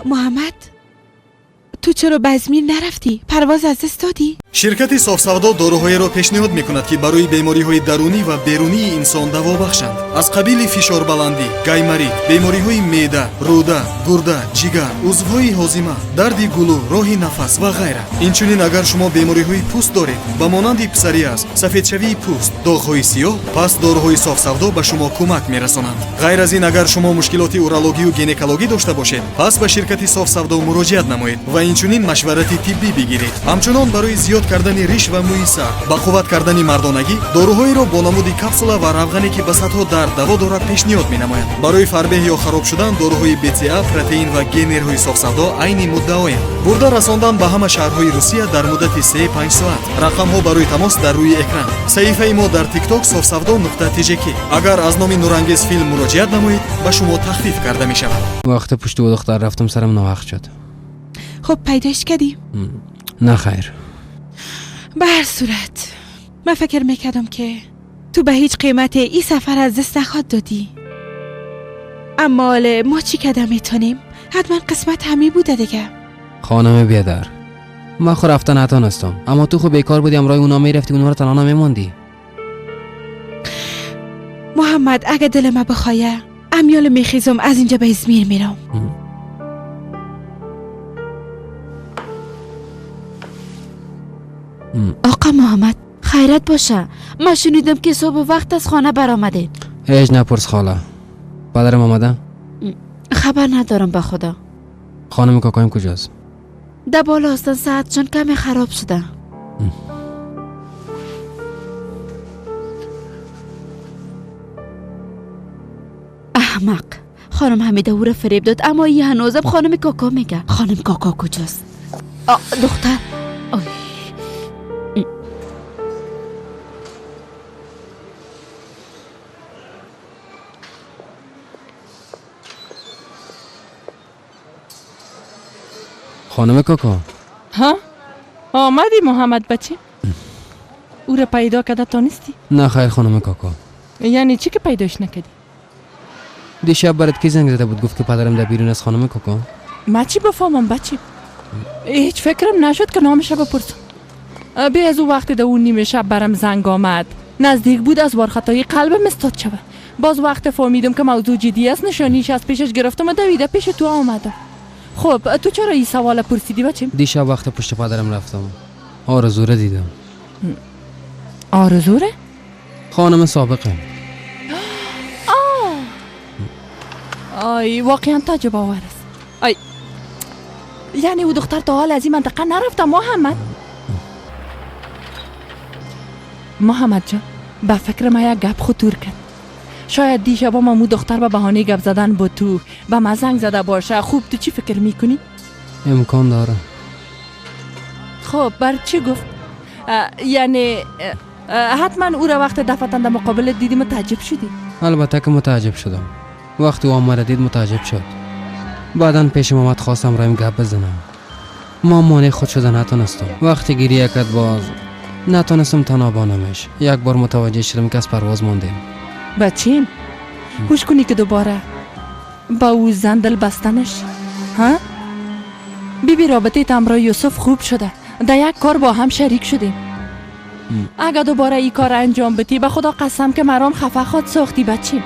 محمد، تو چرا به ازمیر نرفتی؟ پرواز از دست دادی؟ شرکت صاف‌سودا доруҳоеро пешниҳод мекунад, ки барои бемориҳои дарунӣ ва берунии инсон даво бахшанд, аз қабили фишорбаландӣ, гайморит, бемориҳои меъда, рӯда, гурда, ҷигар, узвҳои ҳозима, дарди гулӯ, роҳи нафас ва ғайра. Инчунин, агар шумо бемориҳои пӯст доред, ба монанди псориаз, сафедшавии пӯст, доғҳои сиёҳ, пас доруҳои софсавдо ба шумо кӯмак мерасонанд. Ғайр аз ин, агар шумо мушкилоти урологию гинекологӣ дошта бошед, пас ба ширкати софсавдо муроҷиат намоед ва инчунин машварати тиббӣ бигиред. Ҳамчунон, барои зиёд кардани риш ва мӯи сар, ба қувват кардани мардонагӣ, доруҳоеро бо намуди капсула ва равғане, ки ба садҳо дард даво дорад, пешниҳод менамояд. Барои фарбеҳ ё хароб шудан доруҳои БЦА, протеин ва генерҳои софсавдо айни муддаоянд. Бурда расондан ба ҳама шаҳрҳои Русия дар муддати 3-5 соат. Рақамҳо барои тамос дар рӯи экран. Саҳифаи мо дар ТикТок софсавдо нуқта тжк. Агар аз номи Нурангез филм муроҷиат намоед, ба шумо тахфиф карда мешавад. وقتی پشت او دختر رفتم، سرم ناحق شد. خب، پیداش کردی؟ نه خیر. به هر صورت، من فکر میکردم که تو به هیچ قیمت این سفر از دست نخواد دادی، اما حالا ما چی کردم میتونیم؟ حتما قسمت همی بوده دیگه. خانم بیادر، من خو رفتن نتانستم، اما تو خو بیکار بودی، همراه اونا میرفتی، اونها رو تنها نمیماندی. محمد، اگه دل ما بخوایه، امیال میخیزم از اینجا به ازمیر میرم. آقا محمد، خیرت باشه؟ من شنیدم که صبح وقت از خانه برآمدین. هیچ نپرس خاله. پدرم آمده؟ خبر ندارم به خدا. خانم کاکایم کجاست؟ در بالا هستن، ساعتشان کمی خراب شده. احمق، خانم حمیده او را فریب داد، اما این هنوزم خانم کاکا میگه. خانم کاکا کجاست؟ آ، دختر آی. خانم کاکا. ها، آمدی محمد بچه؟ او را پیدا کرده تانستی؟ نه خیر خانم کاکا. یعنی چی که پیداش نکردی؟ دیشب برات کی زنگ زده بود، گفت که پدرم در بیرون از خانم کاکا؟ من چی بفهمم بچه؟ هیچ فکرم نشد که نامش بپرسم. بی از او وقت در اون نیمه شب برم زنگ آمد، نزدیک بود از وارخطایی قلبم استاد شوه. باز وقت فهمیدم که موضوع جدی است، نشانیش از پیشش گرفتم و دویده پیش تو آمدم. خب، تو چرا این سوال پرسیدی بچه؟ دیشب وقت پشت پدرم رفتم، آرزو را دیدم. آرزوره؟ خانم سابقه. آی، واقعا تعجب آور است. آی، یعنی او دختر تا حال از این منطقه نرفته؟ محمد، محمد جان، به فکر ما یک گپ خطور کرد. شاید دیشب هم امو دختر به بهانه گپ زدن با تو به ما زنگ زده باشه. خوب، تو چی فکر میکنی؟ امکان داره. خب، بر چی گفت؟ یعنی حتما او را وقت دفعتا در مقابل دیدی متعجب شدی؟ البته که متعجب شدم. وقتی او مرا دید متعجب شد. بعدا پیشم آمد، خواستم رایم گپ بزنم، ما مانع خود شده نتونستم. وقتی گریه کرد، باز نتونستم تنها بانمش. یک بار متوجه شدم که از پرواز ماندیم. بچیم، هوش کنی که دوباره با او زن دل بسته نشی. ها بیبی، رابطه همراه یوسف خوب شده، در یک کار با هم شریک شدیم. اگه دوباره این کار انجام بدی، به خدا قسم که مرام خفه خواد ساختی بچیم.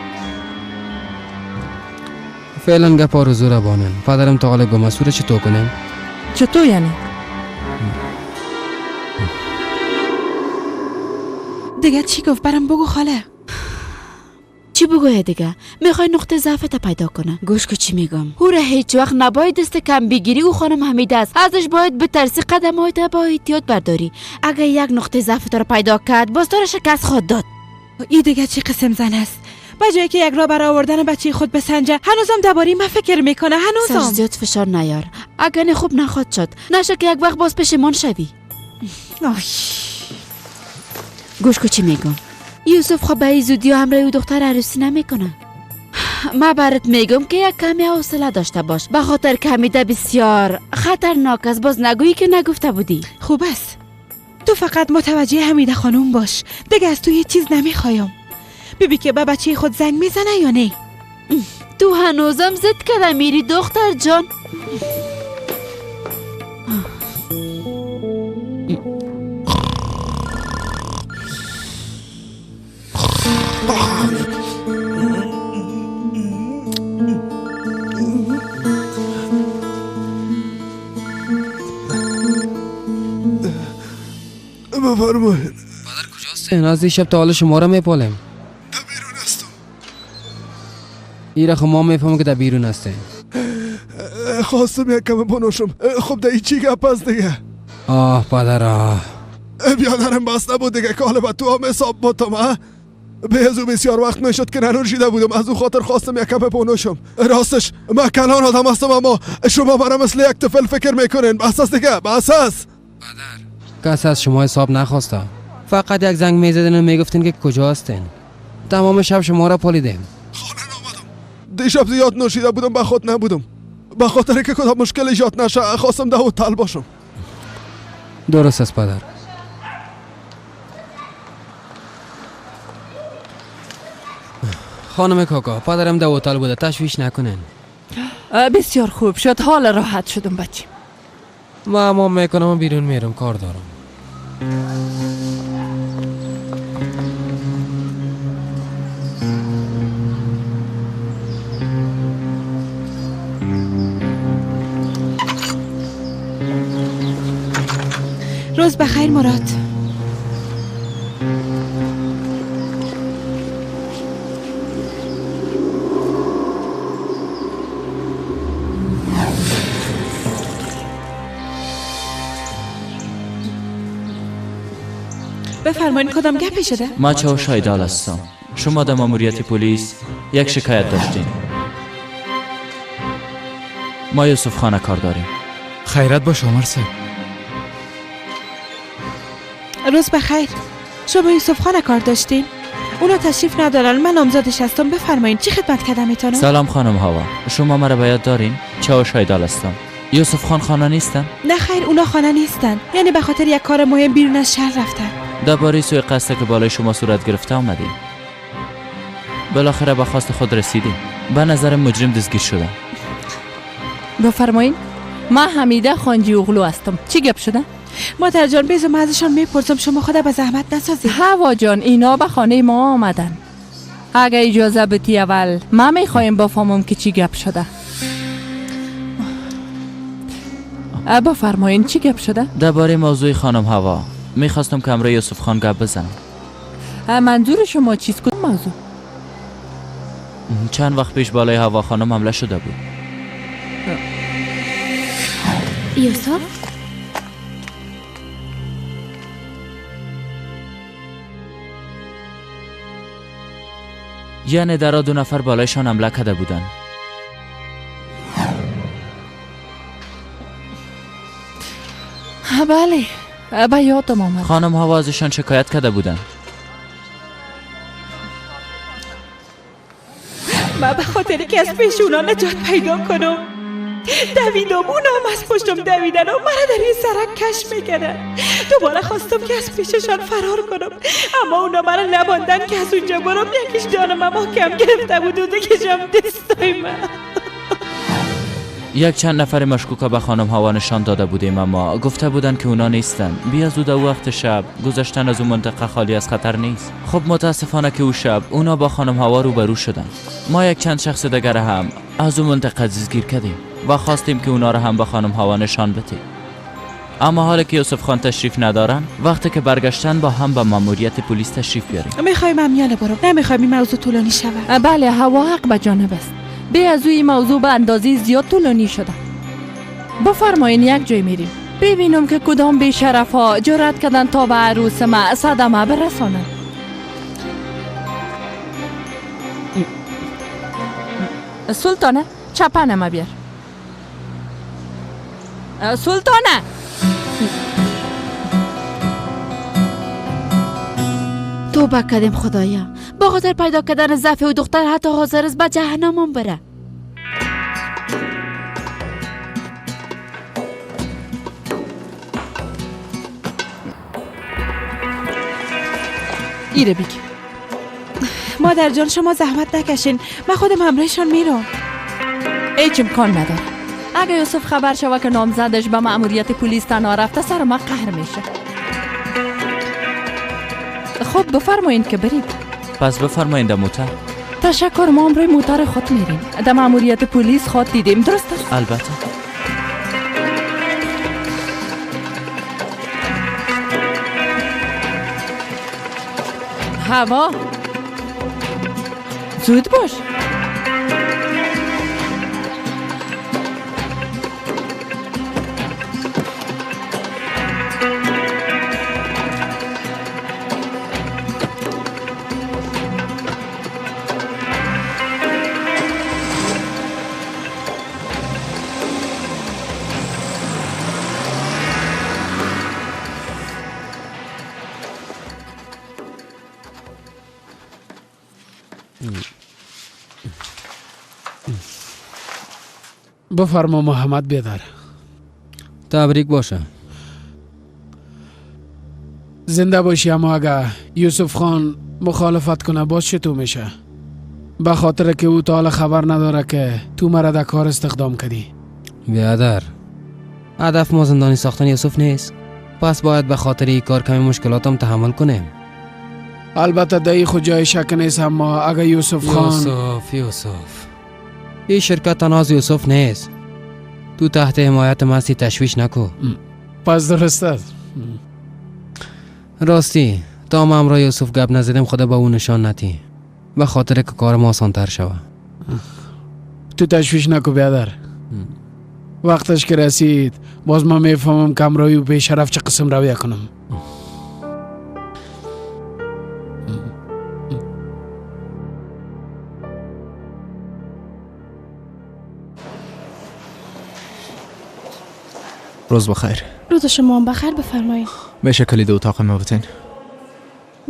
فعلا گپ آرزو را بانن. پدرم تا حال گم است، او را چطور کنیم؟ چطور یعنی؟ دیگه چی گفت؟ برام بگو خاله. چی بگویه دیگه؟ میخوای نقطه ضعفت پیدا کنه. گوش کو چی میگم، او را هیچ وقت نباید دست کم بگیری. او خانم حمیده است، ازش باید بترسی، قدم های با احتیاط برداری. اگه یک نقطه ضعف تو را پیدا کرد، باز تو را شکست خواهد داد. این دیگه چی قسم زن است؟ به جایی که یک راه برای آوردن بچه خود بسنجه، هنوزم درباره من فکر میکنه. سر هنوزم. زیاد فشار نیار، اگه نه خوب نخواد شد. نشه که یک وقت باز پشیمان شوی. آی. گوش کو چی میگم، یوسف خب به این زودی همراه او دختر عروسی نمیکنه. ما برات میگم که یک کمی حوصله داشته باش، به خاطر که حمیده بسیار خطرناک است. باز نگویی که نگفته بودی. خوب است، تو فقط متوجه حمیده خانم باش، دیگه از تو هیچ چیز نمیخوایم. ببین که به بچه خود زنگ میزنه یا نه. تو هنوزم زد کده میری دختر جان. بفرمایید. پدر کجاستین؟ از دیشب تا حالا شما را میپالیم. در بیرون هستم. ایره خب ما میفهمم که در بیرون هستین. خواستم یک کم بنوشم. خب در چی گپ است دیگه؟ آه پدر آه. بیادرم بس نبود دیگه که حالا به تو هم حساب بودم. به از او بسیار وقت میشد که ننوشیده بودم، از او خاطر خواستم یک کم بنوشم. راستش من کلان آدم هستم، اما شما برای مثل یک طفل فکر میکنین. بس است دیگه، بس است. پدر کس از شما حساب نخواسته، فقط یک زنگ میزدین و میگفتین که کجا هستین. تمام شب شما را پالیدیم. خانه نامدم. دیشب زیاد نوشیده بودم، به خود نبودم. به خاطر که کدام مشکل ایجاد نشه خواستم در هتل باشم. درست است پدر. خانم کاکا، پدرم در هتل بوده، تشویش نکنین. بسیار خوب شد، حال راحت شدم بچه. ما ما میکنم و بیرون میرم، کار دارم. روز بخیر مراد. بفرمایید کدام گپی شده؟ ما چاوش ایدال هستم. شما در ماموریت پلیس یک شکایت داشتین. ما یوسف خانه کار داریم. خیرت باش عمر صاحب. روز بخیر. شما یوسف خانه کار داشتین؟ اونا تشریف ندارن، من نامزدش هستم. بفرمایید چی خدمت کردم میتونم؟ سلام خانم هوا، شما مرا به یاد دارین؟ چاوش ایدال هستم. یوسف خان خانه نیستن؟ نه خیر، اونا خانه نیستن، یعنی به خاطر یک کار مهم بیرون از شهر رفتن. درباره سوء قصد که بالای شما صورت گرفته آمدیم. بالاخره به خواست خود رسیدیم. به نظر مجرم دستگیر شده. بفرمایید. من حمیده خانجی اغلو هستم. چی گپ شده؟ مادر جان بیزو من ازشان میپرسم، شما خدا به زحمت نسازید. هوا جان، اینا به خانه ما آمدن. اگه اجازه بدی اول ما میخوایم بفهمم که چی گپ شده. بفرمایین چی گپ شده؟ درباره موضوع خانم هوا میخواستم که امرای یوسف خان گپ بزنم. منظور شما چیست؟ کدوم موضوع؟ چند وقت پیش بالای هوا خانم حمله شده بود. یوسف؟ یعنی درا 2 نفر بالایشان حمله کرده بودن. بله، به یادم آمد. خانم ها ازشان شکایت کرده بودن. من به خاطر که از پیش اونا نجات پیدا کنم دویدم، اونا هم از پشتم دویدن و مرا در این سرک کش میکردن. دوباره خواستم که از پیششان فرار کنم، اما اونا مرا نباندن که از اونجا برم. یکیش جانم محکم گرفته بود و دیگه‌شم دستای من. یک چند نفر مشکوک به خانم هوا نشان داده بودیم، اما گفته بودند که اونا نیستن. بیا زود وقت شب گذشتن از اون منطقه خالی از خطر نیست. خب متاسفانه که او شب اونا با خانم هوا روبرو شدن. ما یک چند شخص دیگر هم از اون منطقه دستگیر کردیم و خواستیم که اونا را هم به خانم هوا نشان بدیم. اما حالا که یوسف خان تشریف ندارن، وقتی که برگشتن با هم به ماموریت پلیس تشریف بیاریم. میخوایم امیال برم، نمیخوایم این موضوع طولانی شود. بله، هوا حق به جانب است. به از این موضوع به اندازه زیاد طولانی شده. بفرمایین یک جای میریم ببینم که کدام بی‌شرف ها جرأت کردن تا به عروس ما صدمه برسانند. سلطانه چپنه ما بیار. سلطانه توبه کردیم خدایا، با خاطر پیدا کردن ضعف و دختر حتی حاضر است به جهنم بره. ایره بگی. مادر جان شما زحمت نکشین، من خودم همراهشان میرم. هیچ امکان نداره. اگه یوسف خبر شوه که نامزدش به مأموریت پلیس تنها رفته، سر ما قهر میشه. خب بفرمایین که برید. پس بفرمایین در موتر. تشکر، ما همراه موتر خود میریم. در مأموریت پلیس خود دیدیم، درست است؟ البته. هوا زود باش. بفرما محمد بیادر. تبریک باشه. زنده باشی. اما اگه یوسف خان مخالفت کنه باز چطور میشه؟ به خاطر که او تا حالا خبر نداره که تو مرا در کار استخدام کردی. بیادر، هدف ما زندانی ساختن یوسف نیست، پس باید به خاطر این کار کمی مشکلاتم تحمل کنیم. البته دایی خود جای شک نیست، اما اگه یوسف خان یوسف این شرکت تنها از یوسف نیست. تو تحت حمایت من هستی، تشویش نکو. پس درست است. راستی تا ما همراه یوسف گپ نزدیم خدا به او نشان نتی، به خاطر که کار ما آسان تر شوه. تو تشویش نکو بیادر. وقتش که رسید باز ما میفهمم که همراهی و بیشرف چه قسم رویه کنم. روز بخیر. روز شما بخیر. بفرمایید. میشه کلید اتاق ما بتین؟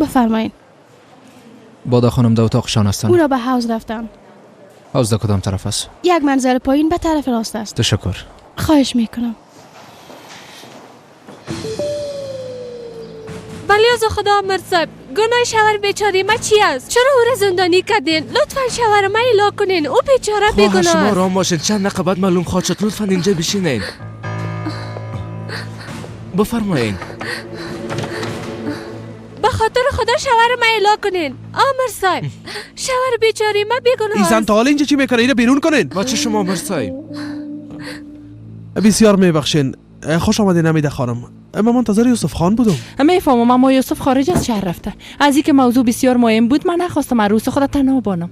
بفرمایید. بادا خانم در اتاقشان هستن. او را به حوض رفتن. حوض در کدام طرف است؟ یک منزل پایین به طرف راست است. تشکر. خواهش میکنم. ولی از خدا مرزا، گناه شوهر بیچاره ما چی است؟ چرا او را زندانی کردین؟ لطفا شوهر ما اعلا کنین، او بیچاره بیگناه است. شما آرام باشین، چند دقیقه بعد معلوم خواهد شد. لطفا اینجا بشینین. بفرمایین. به خاطر خدا شوهر ما اعلا کنین. آمر صاحب، شوهر بیچاره ما بیگناه است. ایزن تا حالا اینجا چی میکنه؟ اینو بیرون کنین. بچه شما آمر صاحب. بسیار میبخشین. خوش آمدین حمیده خانم. من منتظر یوسف خان بودم. میفهمم، اما یوسف خارج از شهر رفته. از اینکه موضوع بسیار مهم بود من نخواستم عروس خود تنها بانم.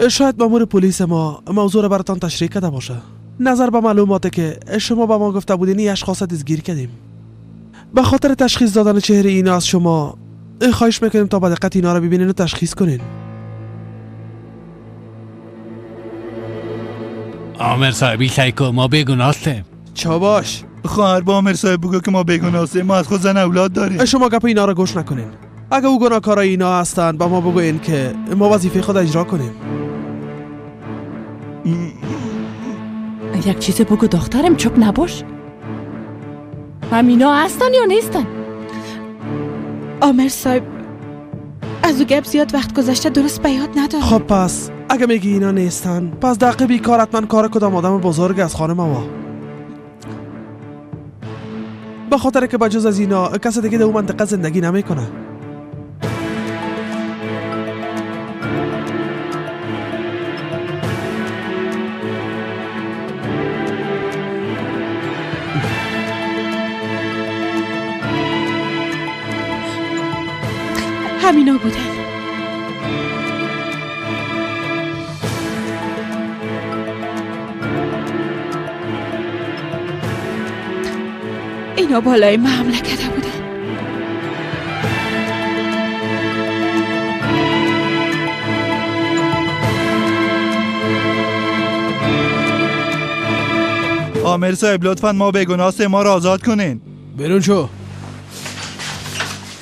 شاید مامور پلیس ما موضوع را براتان تشریح کرده باشه. نظر به معلوماتی که شما به ما گفته بودین این اشخاص دستگیر کردیم. به خاطر تشخیص دادن چهره اینا از شما خواهش میکنیم تا با دقت اینا را ببینین و تشخیص کنین. آمر صاحبی سیکو ما بیگناه هستیم. چاباش خواهر با آمر صاحب بگو که ما بیگناه هستیم، ما از خود زن اولاد داریم. شما گپ اینا را گوش نکنین. اگه او گناهکارای اینا هستن با ما بگوین که ما وظیفه خود اجرا کنیم. یک چیز بگو دخترم، چپ نباش. همینا هستن یا نیستن؟ آمر صاحب از او گپ زیاد وقت گذشته، درست به یاد ندارم. خب پس اگه میگی اینا نیستن، پس دقیقه بیکار حتما کار کدام آدم بزرگ از خانم ما. به خاطر که بجز از اینا کس دیگه در اون منطقه زندگی نمیکنه. همینا بودن. اینا بالای ما حمله کرده بودن. آمر صاحب لطفاً ما بیگناه هستیم، ما را آزاد کنین. بیرون شو.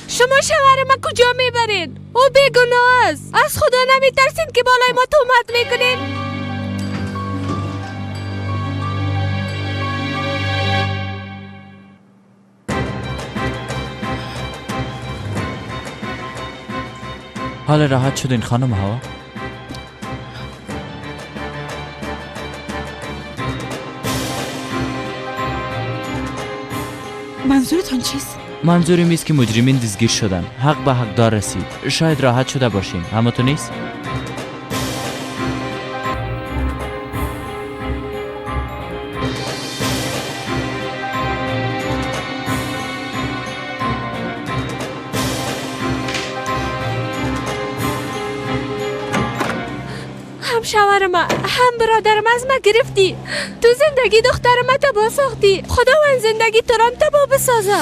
شما شوهر ما کجا میبرین؟ او بیگناه است. از خدا نمیترسین که بالای ما تهمت میکنین؟ حال راحت شدین خانم هوا؟ منظورتان چیست؟ منظورم است که مجرمین دستگیر شدن، حق به حقدار رسید. شاید راحت شده باشین، اما تو نیست؟ هم شوهر ما هم برادرم از ما گرفتی. تو زندگی دختر ما تباه ساختی. خداوند زندگی تو را تباه بسازه.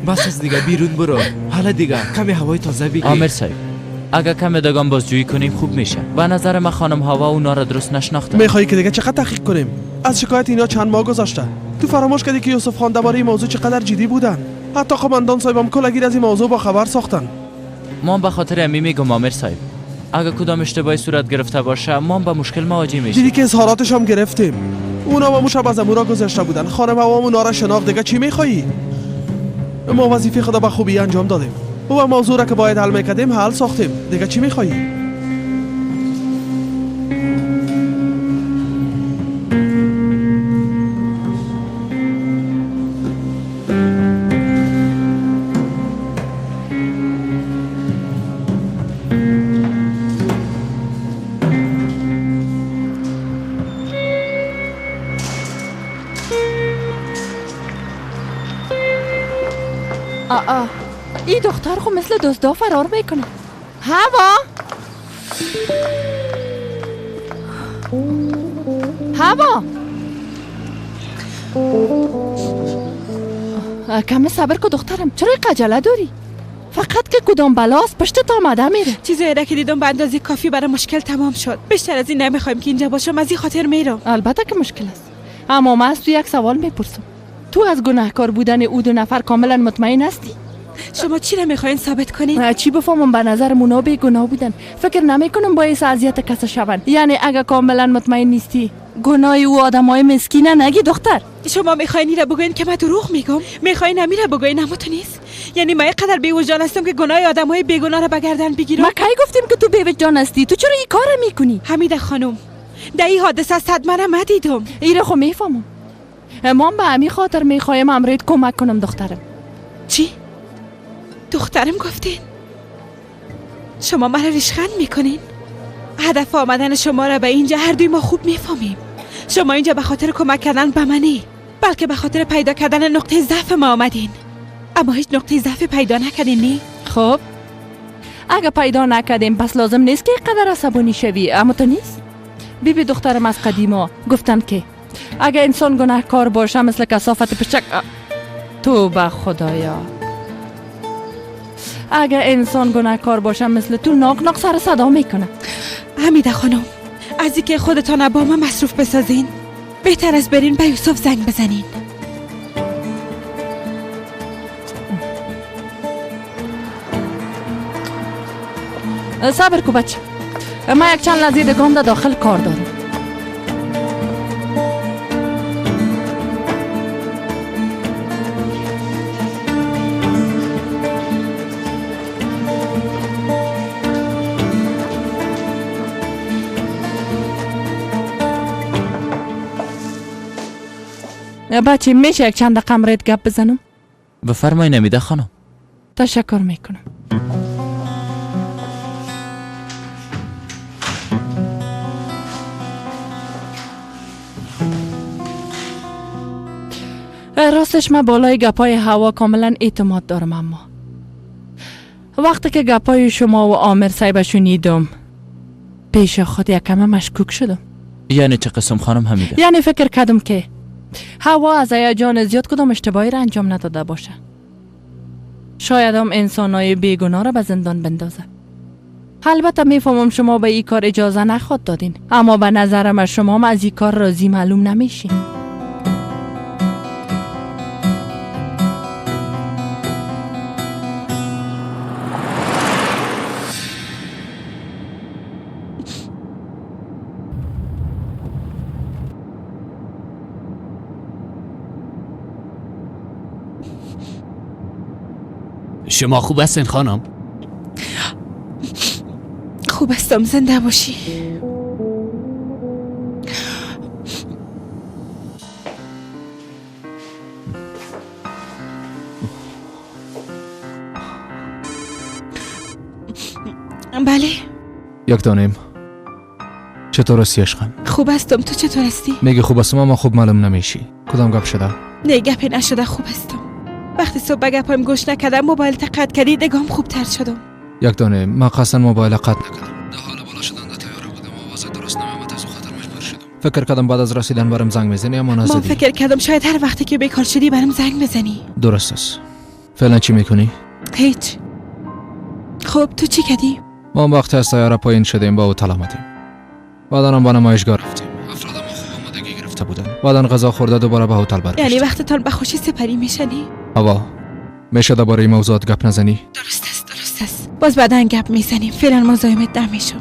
بس از دیگه بیرون برو. حالا دیگه کمی هوای تازه بگیر. آمر صاحب اگه کمی دگان بازجویی کنیم خوب میشه. به نظر من خانم هوا اونا را درست نشناخته. میخوای که دیگه چقدر تحقیق کنیم؟ از شکایت اینا چند ماه گذشته. تو فراموش کردی که یوسف خان درباره این موضوع چقدر جدی بودن. حتی قماندان صاحبم کلگیر از این موضوع با خبر ساختن. ما به خاطر امی میگم آمر صاحب اگه کدام اشتباهی صورت گرفته باشه ما به مشکل مواجه میشیم. دیدی که اظهاراتش هم گرفتیم. اونا با شب از امورا گذشته بودن. خانم هوا اونا را شناخت. دیگه چی میخوایی؟ ما وظیفه خود به خوبی انجام دادیم و موضوع را که باید حل میکردیم حل ساختیم. دیگه چی میخوایی؟ این دختر خو مثل دزدا فرار میکنه. هوا هوا کم صبر کو دخترم، چرا عجله داری؟ فقط که کدام بلاست پشتت آمده میره. چیزایی را که دیدم به اندازه کافی برای مشکل تمام شد. بیشتر از این نمیخوایم که اینجا باشم، از این خاطر میرم. البته که مشکل است، اما من از تو یک سوال میپرسم. تو از گناهکار بودن او دو نفر کاملا مطمئن هستی؟ شما چی را میخواین ثابت کنین؟ چی بفهمم؟ به نظر مونا بیگناه بودن. فکر نمیکنم باعث اذیت کس شوند. یعنی اگه کاملا مطمئن نیستی گناه او آدمای مسکینه نگی دختر. شما میخواین را بگوین که من دروغ میگم؟ میخواین امیر بگوین اما تو نیست؟ یعنی من اینقدر بی‌وجدان هستم که گناه آدمای بیگناه را به گردن بگیرم؟ ما کی گفتیم که تو بی‌وجدان هستی؟ تو چرا این کارو میکنی؟ حمیده خانم، در این حادثه صدمه را من دیدم. ایره خو میفهمم. ما به همین خاطر میخوایم امریت کمک کنم دخترم. چی؟ دخترم گفتین؟ شما مرا ریشخند میکنین؟ هدف آمدن شما را به اینجا هر دوی ما خوب میفهمیم. شما اینجا به خاطر کمک کردن به منی، بلکه به خاطر پیدا کردن نقطه ضعف ما آمدین. اما هیچ نقطه ضعف پیدا نکردین نی؟ خب اگه پیدا نکردیم پس لازم نیست که قدر عصبانی شوی. اما تو نیست؟ بیبی دخترم از قدیما گفتن که اگه انسان گناهکار باشه مثل کثافت پچک. توبه خدایا، اگه انسان گناهکار باشه مثل تو ناق ناق سر صدا میکنه. حمیده خانم، از اینکه خودتان با ما مصروف بسازین بهتر از برین به یوسف زنگ بزنین. صبر کو بچه، ما یک چند لحظه دیگه هم داخل کار دارم. بچه میشه یک چند دقیقه امرت گپ بزنم؟ بفرمایید نمیده خانم. تشکر میکنم. راستش من بالای گپای هوا کاملا اعتماد دارم، اما وقتی که گپای شما و عامر صاحب شنیدم پیش خود یکم مشکوک شدم. یعنی چه قسم خانم حمیده؟ یعنی فکر کردم که هوا از هیجان زیاد کدام اشتباهی را انجام نداده باشه. شاید هم انسانای بیگناه را به زندان بندازه. البته میفهمم شما به این کار اجازه نخواد دادین، اما به نظرم شما از این کار راضی معلوم نمیشین. شما خوب هستین خانم؟ خوب هستم، زنده باشی. بله. یک دانیم. چطور هستی عشقم؟ خوب هستم، تو چطور هستی؟ میگی خوب هستم اما خوب معلوم نمیشی. کدام گپ شده؟ نه گپی نشده، خوب هستم. وقتی صبح به گپایم گوش نکردم موبایل قطع کردی دگام خوبتر شدم. یک دانه من قصداً موبایل قطع نکردم. در حال بالا شدن در طیاره بودم، آواز درست نمیامد، از او خاطر مجبور شدم. فکر کردم بعد از رسیدن برم زنگ میزنی اما نزدی. من فکر کردم شاید هر وقتی که بیکار شدی برم زنگ بزنی. درست است. فعلا چی میکنی؟ هیچ. خب تو چی کردی؟ ما وقتی از طیاره پایین شدیم با هتل آمدیم. بعدا هم با نمایشگاه رفتیم. افراد ما خوب آمادگی گرفته بودن. بعدا غذا خورده دوباره به هتل برگشتیم. یعنی وقتتان به خوشی سپری میشنی؟ هوا میشه درباره این موضوعات گپ نزنی؟ درست است، درست است. باز بعدا گپ میزنیم. فعلا مزاحمت نمیشم.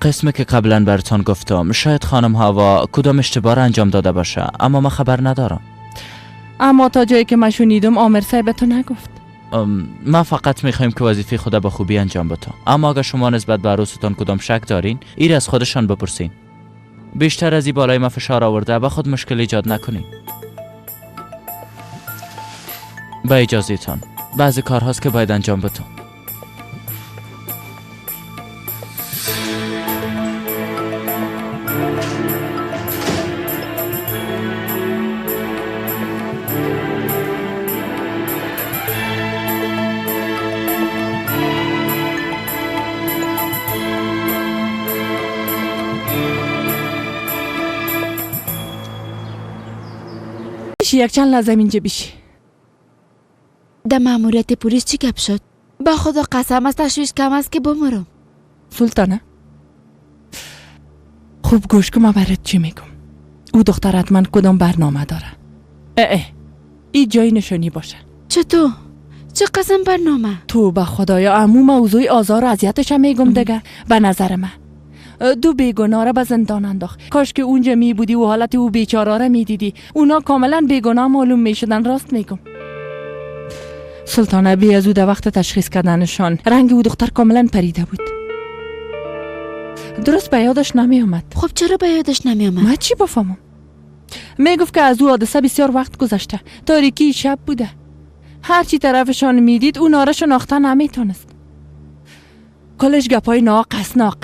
قسمی که قبلا براتان گفتم شاید خانم هوا کدام اشتباه را انجام داده باشه، اما من خبر ندارم. اما تا جایی که من شنیدم آمر صاحب تو نگفت. ما فقط میخوایم که وظیفه خود به خوبی انجام بدم، اما اگر شما نسبت به عروستان کدام شک دارین ایر از خودشان بپرسین. بیشتر از این بالای ما فشار آورده به خود مشکل ایجاد نکنین. به اجازهتان بعضی کارهاست که باید انجام بدم. یک چند لحظه اینجا بیشی. در ماموریت پلیس چی گپ شد؟ با خدا قسم از تشویش کم است که بمرم. سلطانه خوب گوش کن، من برات چی میگم. او دختر حتما کدام برنامه داره. اه ای جای نشانی باشه. چطور؟ چه قسم برنامه؟ تو به خدایا عمو موضوع آزار و اذیتش میگم دیگه. به نظر من دو بیگناه را به زندان انداخت. کاش که اونجا می بودی و حالت او بیچاره را می دیدی. اونا کاملا بیگناه معلوم می شدن. راست میگم سلطانه، بی از او در وقت تشخیص کردنشان رنگ او دختر کاملا پریده بود. درست به یادش نمی آمد. خب چرا به یادش نمی آمد؟ من چی بفهمم؟ می گفت که از او حادثه بسیار وقت گذشته، تاریکی شب بوده، هرچی طرفشان میدید اونا را شناخته نمیتونست. کلش گپای ناقص ناق.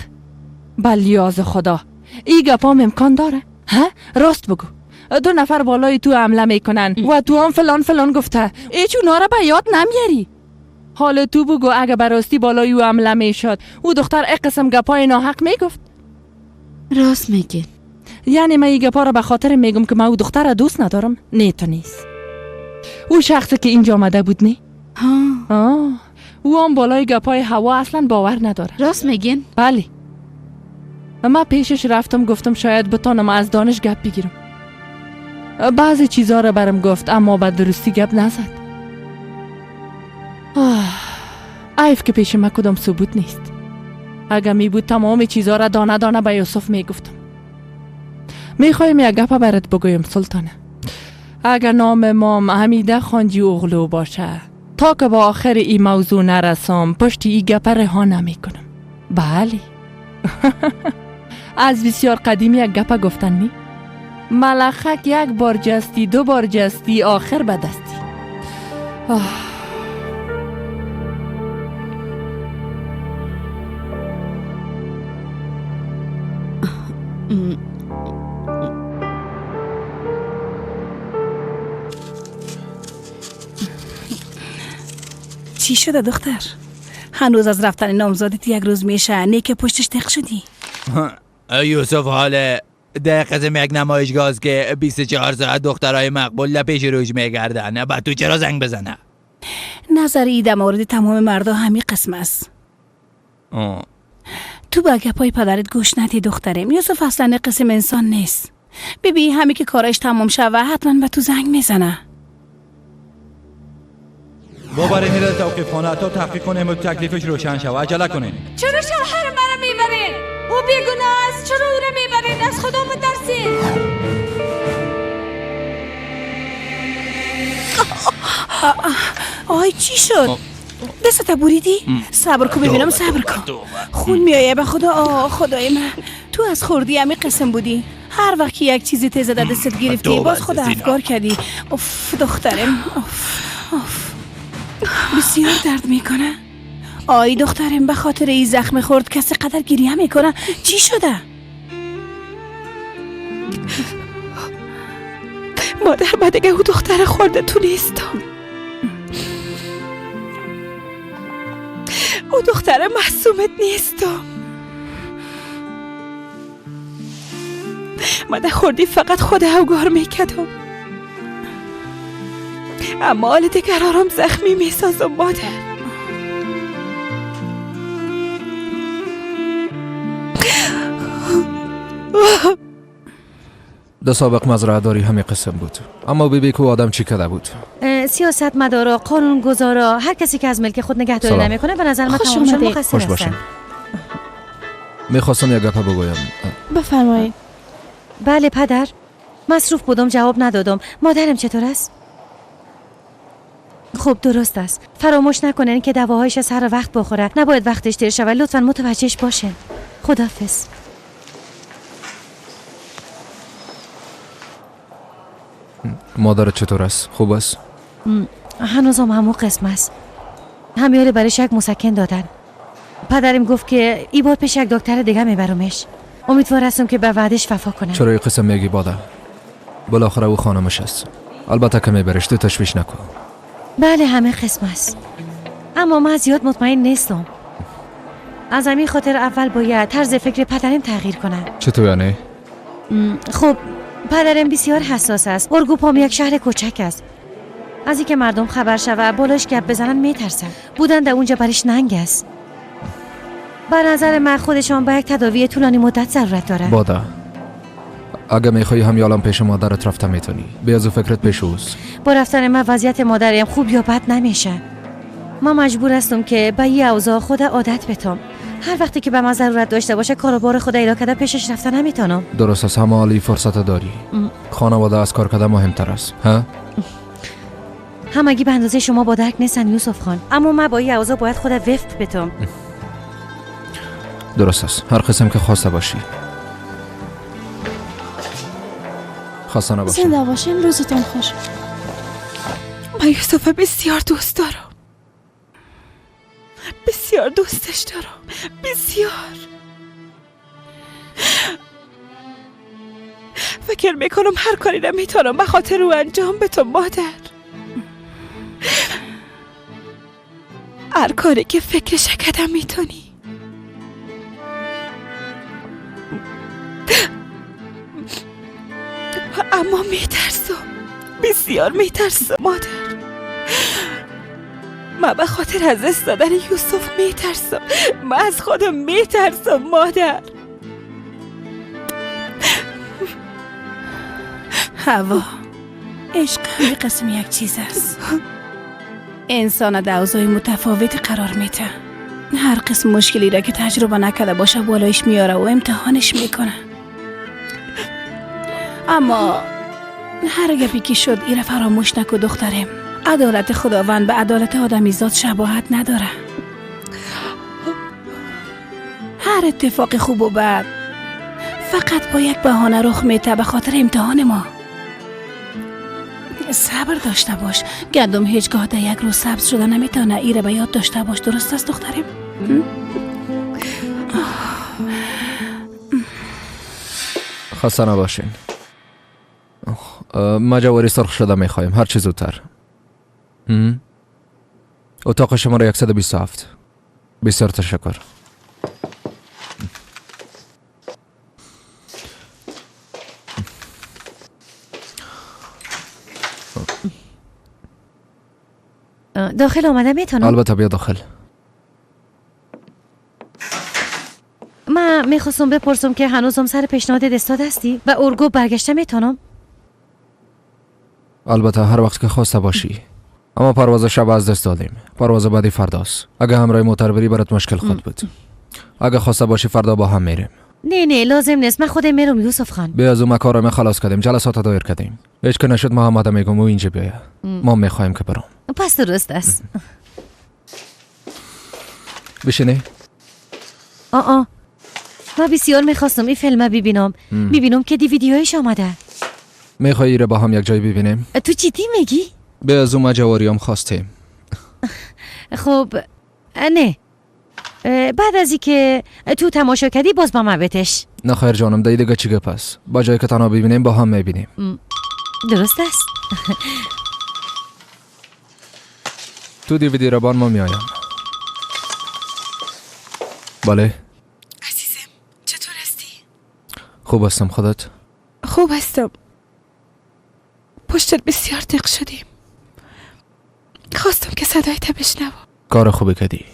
بلیاز خدا ای گپام امکان داره؟ ها؟ راست بگو. دو نفر بالای تو حمله میکنن و تو هم فلان فلان گفته، هیچ اونا را به یاد نمیاری. حال تو بگو اگه براستی بالای او حمله میشد او دختر یک قسم گپای ناحق میگفت. راست میگی. یعنی من این گپا را به خاطر میگم که من او دختر را دوست ندارم؟ نه تو نیست. او شخصی که اینجا آمده بود نه؟ ها. او هم بالای گپای هوا اصلا باور نداره. راست میگین؟ بله. من پیشش رفتم گفتم شاید بتانم از دانش گپ بگیرم. بعضی چیزا را برم گفت اما به درستی گپ نزد. عیب که پیش من کدام ثبوت نیست. اگه می بود تمام چیزا را دانه دانه به یوسف می گفتم. میخوایم یک گپ برات بگویم سلطانه. اگه نام مام حمیده خانجی اغلو باشه تا که با آخر این موضوع نرسم پشت این گپ رها نمی کنم. بله. از بسیار قدیم یک گپ گفتن نی؟ ملخک یک بار جستی دو بار جستی آخر به دستی. چی شده دختر؟ هنوز از رفتن نامزادت یک روز میشه نه که پشتش تق شدی؟ یوسف حاله ده قسم یک نمایشگاه است که 24 ساعت دخترای مقبول پیش روش میگردن. بعد تو چرا زنگ بزنه؟ نظری در مورد تمام مردا همین قسم است. تو با گپای پدرت گوش ندی دخترم. یوسف اصلا قسم انسان نیست. ببین همین که کارش تمام شوه حتما به تو زنگ میزنه. ببرین را توقیف خانه تا تحقیق کنیم و تکلیفش روشن شود. عجله کنین. چرا شوهر مرا میبرین؟ او بیگناه است، چرا او را میبرین؟ از خدا مترسین. آی چی شد؟ دستت بریدی؟ صبر کن ببینم، صبر کن. خون میایه به خدا. آه خدای من، تو از خوردی همی قسم بودی. هر وقت که یک چیزی تیزه در دستت گرفتی باز خود افکار کردی. اوف دخترم، اوف اوف، بسیار درد میکنه. آی دخترم، به خاطر این زخم خورد کسی قدر گریه میکنه. چی شده؟ مادر، من دیگه او دختر خورده تو نیستم. او دختر معصومت نیستم. من در خوردی فقط خود اوگار میکدم، اما حال دیگر آرام زخمی میسازم مادر. در سابق مزرعه داری همه قسم بود، اما بیبی کو آدم چی کده بود؟ سیاست مدارا، قانون گذارا، هر کسی که از ملک خود نگهداری نمیکنه به نظر من تمامشون مقصر هستن. میخواستم یک گپ بگویم. بفرمایید. بله پدر، مصروف بودم جواب ندادم. مادرم چطور است؟ خب درست است. فراموش نکنین که دواهایش از هر وقت بخوره، نباید وقتش دیر شود. لطفاً متوجهش باشه. خداحافظ. مادرت چطور است؟ خوب است؟ هنوزم همون قسم است. همیاره برایش یک مسکن دادن. پدرم گفت که ای بار پیش یک دکتر دیگه میبرمش. امیدوار هستم که به وعدش وفا کنه. چرا این قسم میگی باده؟ بالاخره او خانمش است. البته که میبرش، تو تشویش نکن. بله همه قسم است، اما من زیاد مطمئن نیستم. از همین خاطر اول باید طرز فکر پدرم تغییر کنه. چطور یعنی؟ خب پدرم بسیار حساس است. ارگوپام یک شهر کوچک است. از اینکه مردم خبر شوه بالاش گپ بزنن میترسن. بودن در اونجا برش ننگ است. به نظر من خودشان به یک تداوی طولانی مدت ضرورت داره. باده اگه میخوای هم یالم پیش مادرت رفته میتونی. بیا از فکرت پیش اوست. با رفتن من وضعیت مادرم خوب یا بد نمیشه. من مجبور هستم که به این اوضاع خود عادت بتم. هر وقتی که به من ضرورت داشته باشه کاروبار خود ایلا کده پیشش رفته نمیتونم. درست است، همه حالی فرصت داری. خانواده از کار کده مهمتر است. ها؟ همگی به اندازه شما با درک نیستن یوسف خان، اما من با این اوضاع باید خود وفق بتم. درست است، هر قسم که خواسته باشی. خسته نباشی. زنده باشین، روزتان خوش. من یوسف بسیار دوست دارم، بسیار دوستش دارم، بسیار. فکر میکنم هر کاری را میتونم به خاطر او انجام بدم مادر. هر کاری که فکرش کردم میتونی. اما میترسم، بسیار میترسم مادر. من به خاطر از دست دادن یوسف میترسم. من از خودم میترسم مادر. هوا، عشق همه قسم یک چیز است. انسان در اوضاع متفاوت قرار میده. هر قسم مشکلی را که تجربه نکرده باشه بالایش میاره و امتحانش میکنه. اما هر گپی که شد ایره فراموش نکو دخترم. عدالت خداوند به عدالت آدمیزاد شباهت نداره. هر اتفاق خوب و بد فقط با یک بهانه رخ میده به خاطر امتحان ما. صبر داشته باش. گندم هیچگاه در یک روز سبز شده نمیتونه. ایره به یاد داشته باش. درست است دخترم؟ خسته نباشین. ما جواری سرخ شده میخوایم، هر چه زودتر. اتاق شماره 127. بسیار تشکر. داخل آمده میتونم؟ البته بیا داخل. من میخواستم بپرسم که هنوزم سر پیشنهاد دستاد هستی؟ و ارگو برگشته میتونم؟ البته هر وقت که خواسته باشی. اما پرواز شب از دست دادیم. پرواز بعدی فرداست. اگه همراه موتر بری برات مشکل خود بود. اگه خواسته باشی فردا با هم میریم. نه نه لازم نیست، من خودم میرم یوسف خان. بیا از اون کارم خلاص کردیم، جلسات دایر کردیم. هیچ که نشد محمد میگم او اینجا بیایه. ما میخوایم که برام. پس درست است. بشینی. آ من بسیار میخواستم این فیلم ببینم. میبینم که دی ویدیویش آمده. میخوایی ایره با هم یک جای ببینیم؟ تو جدی میگی؟ به از اون جواریام خواستیم. خب نه بعد از اینکه تو تماشا کردی باز با من بتش. نه خیر جانم، دیگه دیگه چی گپ است؟ با جایی که تنها ببینیم با هم میبینیم. درست است. تو دی ویدیو را ما میایم. بله عزیزم، چطور هستی؟ خوب هستم، خودت؟ خوب هستم. پشتت بسیار دق شدیم. خواستم که صدایت بشنوم. کار خوبی کردی.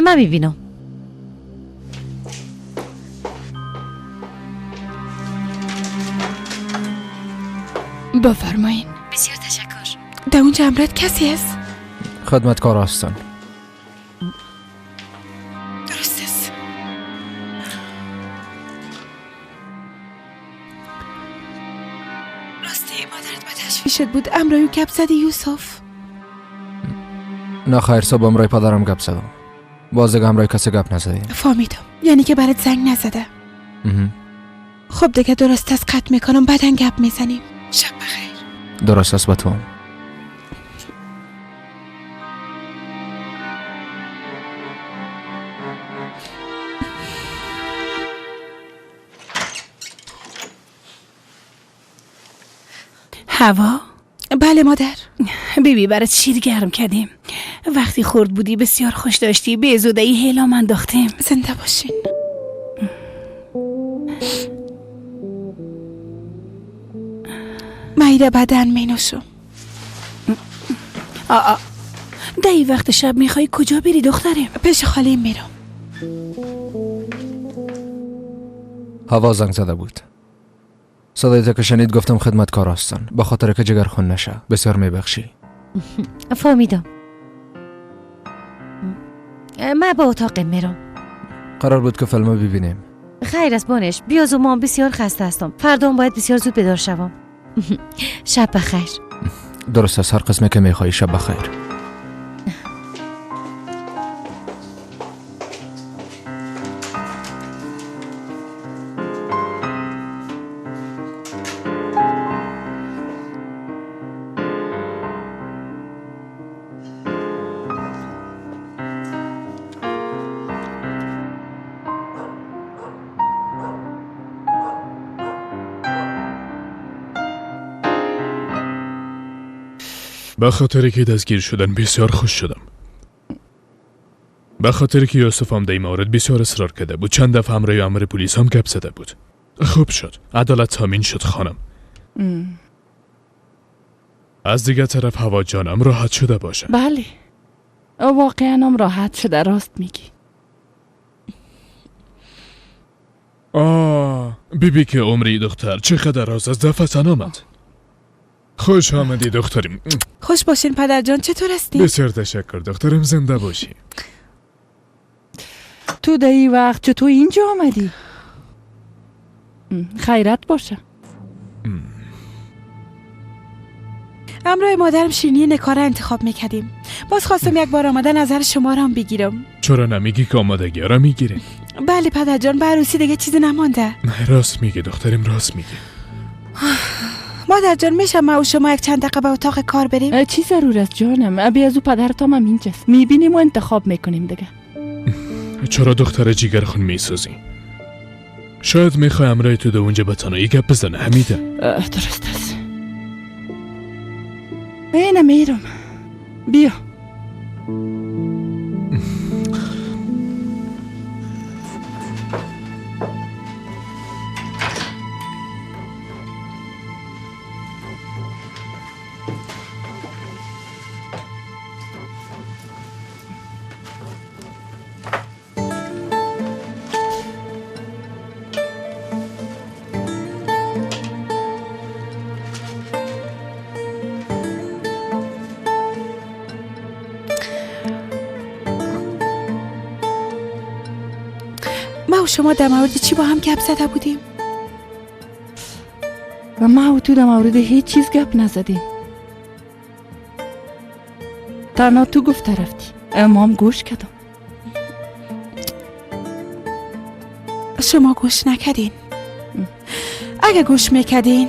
من میبینم. بفرمایین. بسیار تشکر. در اونجا امرت کسی هست؟ خدمتکار هستن. درست است. راستی مادرت به تشویشت بود، امرایو گپ زدی یوسف؟ نه خیر، صبح امرای پدرم گپ زدم. باز دیگه همراه کسی گپ نزدیم. فهمیدم، یعنی که برات زنگ نزده. خب دیگه درست است، قطع میکنم، بعدن گپ میزنیم. شب بخیر. درست است با تو. هوا؟ بله مادر. بیبی برات شیر گرم کردیم. وقتی خورد بودی بسیار خوش داشتی، به زودایی هیلام انداختیم. زنده باشین. مایده بدن می نوشم. آ دایی وقت شب میخوای کجا بری دخترم؟ پیش خاله میرم. هوا زنگ زده بود. صدای که شنید گفتم خدمتکار هستن، به خاطر که جگر خون نشه. بسیار میبخشی. فهمیدم. من به اتاق میرم. قرار بود که فیلم ببینیم. خیر است بانش، بیاز و ما بسیار خسته هستم. فردا باید بسیار زود بیدار شوم. شب بخیر. درست است، هر قسمه که میخوایی. شب بخیر. به خاطر که دستگیر شدن بسیار خوش شدم. به خاطر که یوسف هم در این مورد بسیار اصرار کرده بود. چند دفعه همراه امر پلیس هم گپ زده بود. خوب شد، عدالت تامین شد خانم. از دیگر طرف هوا جانم راحت شده باشه. بله واقعا هم راحت شده، راست میگی. آه بیبی که عمری دختر چقدر راز از دفتن آمد. خوش آمدی دختریم. خوش باشین پدر جان، چطور هستی؟ بسیار تشکر دخترم، زنده باشی. تو در این وقت چطور اینجا آمدی؟ خیرت باشه. امرای مادرم شیرینی نکاره انتخاب میکردیم. باز خواستم یک بار آمده نظر شما را هم بگیرم. چرا نمیگی که آمادگی را میگیریم؟ بله پدر جان، به عروسی دیگه چیزی نمانده. راست میگی دخترم، راست میگی. مادر جان میشه ما و شما یک چند دقیقه به اتاق کار بریم؟ چی ضرور است جانم؟ ابی از او پدرتام هم اینجاست، میبینیم و انتخاب میکنیم دیگه. چرا دختر جیگر خون میسوزی؟ شاید میخوای امرای تو در اونجا به تنهایی گپ بزنه حمیده. درست است. اینه میرم، بیا. ما و شما در مورد چی با هم گپ زده بودیم؟ و ما و تو در مورد هیچ چیز گپ نزدیم. تنها تو گفته رفتی، امام گوش کردم. شما گوش نکردین. اگه گوش میکردین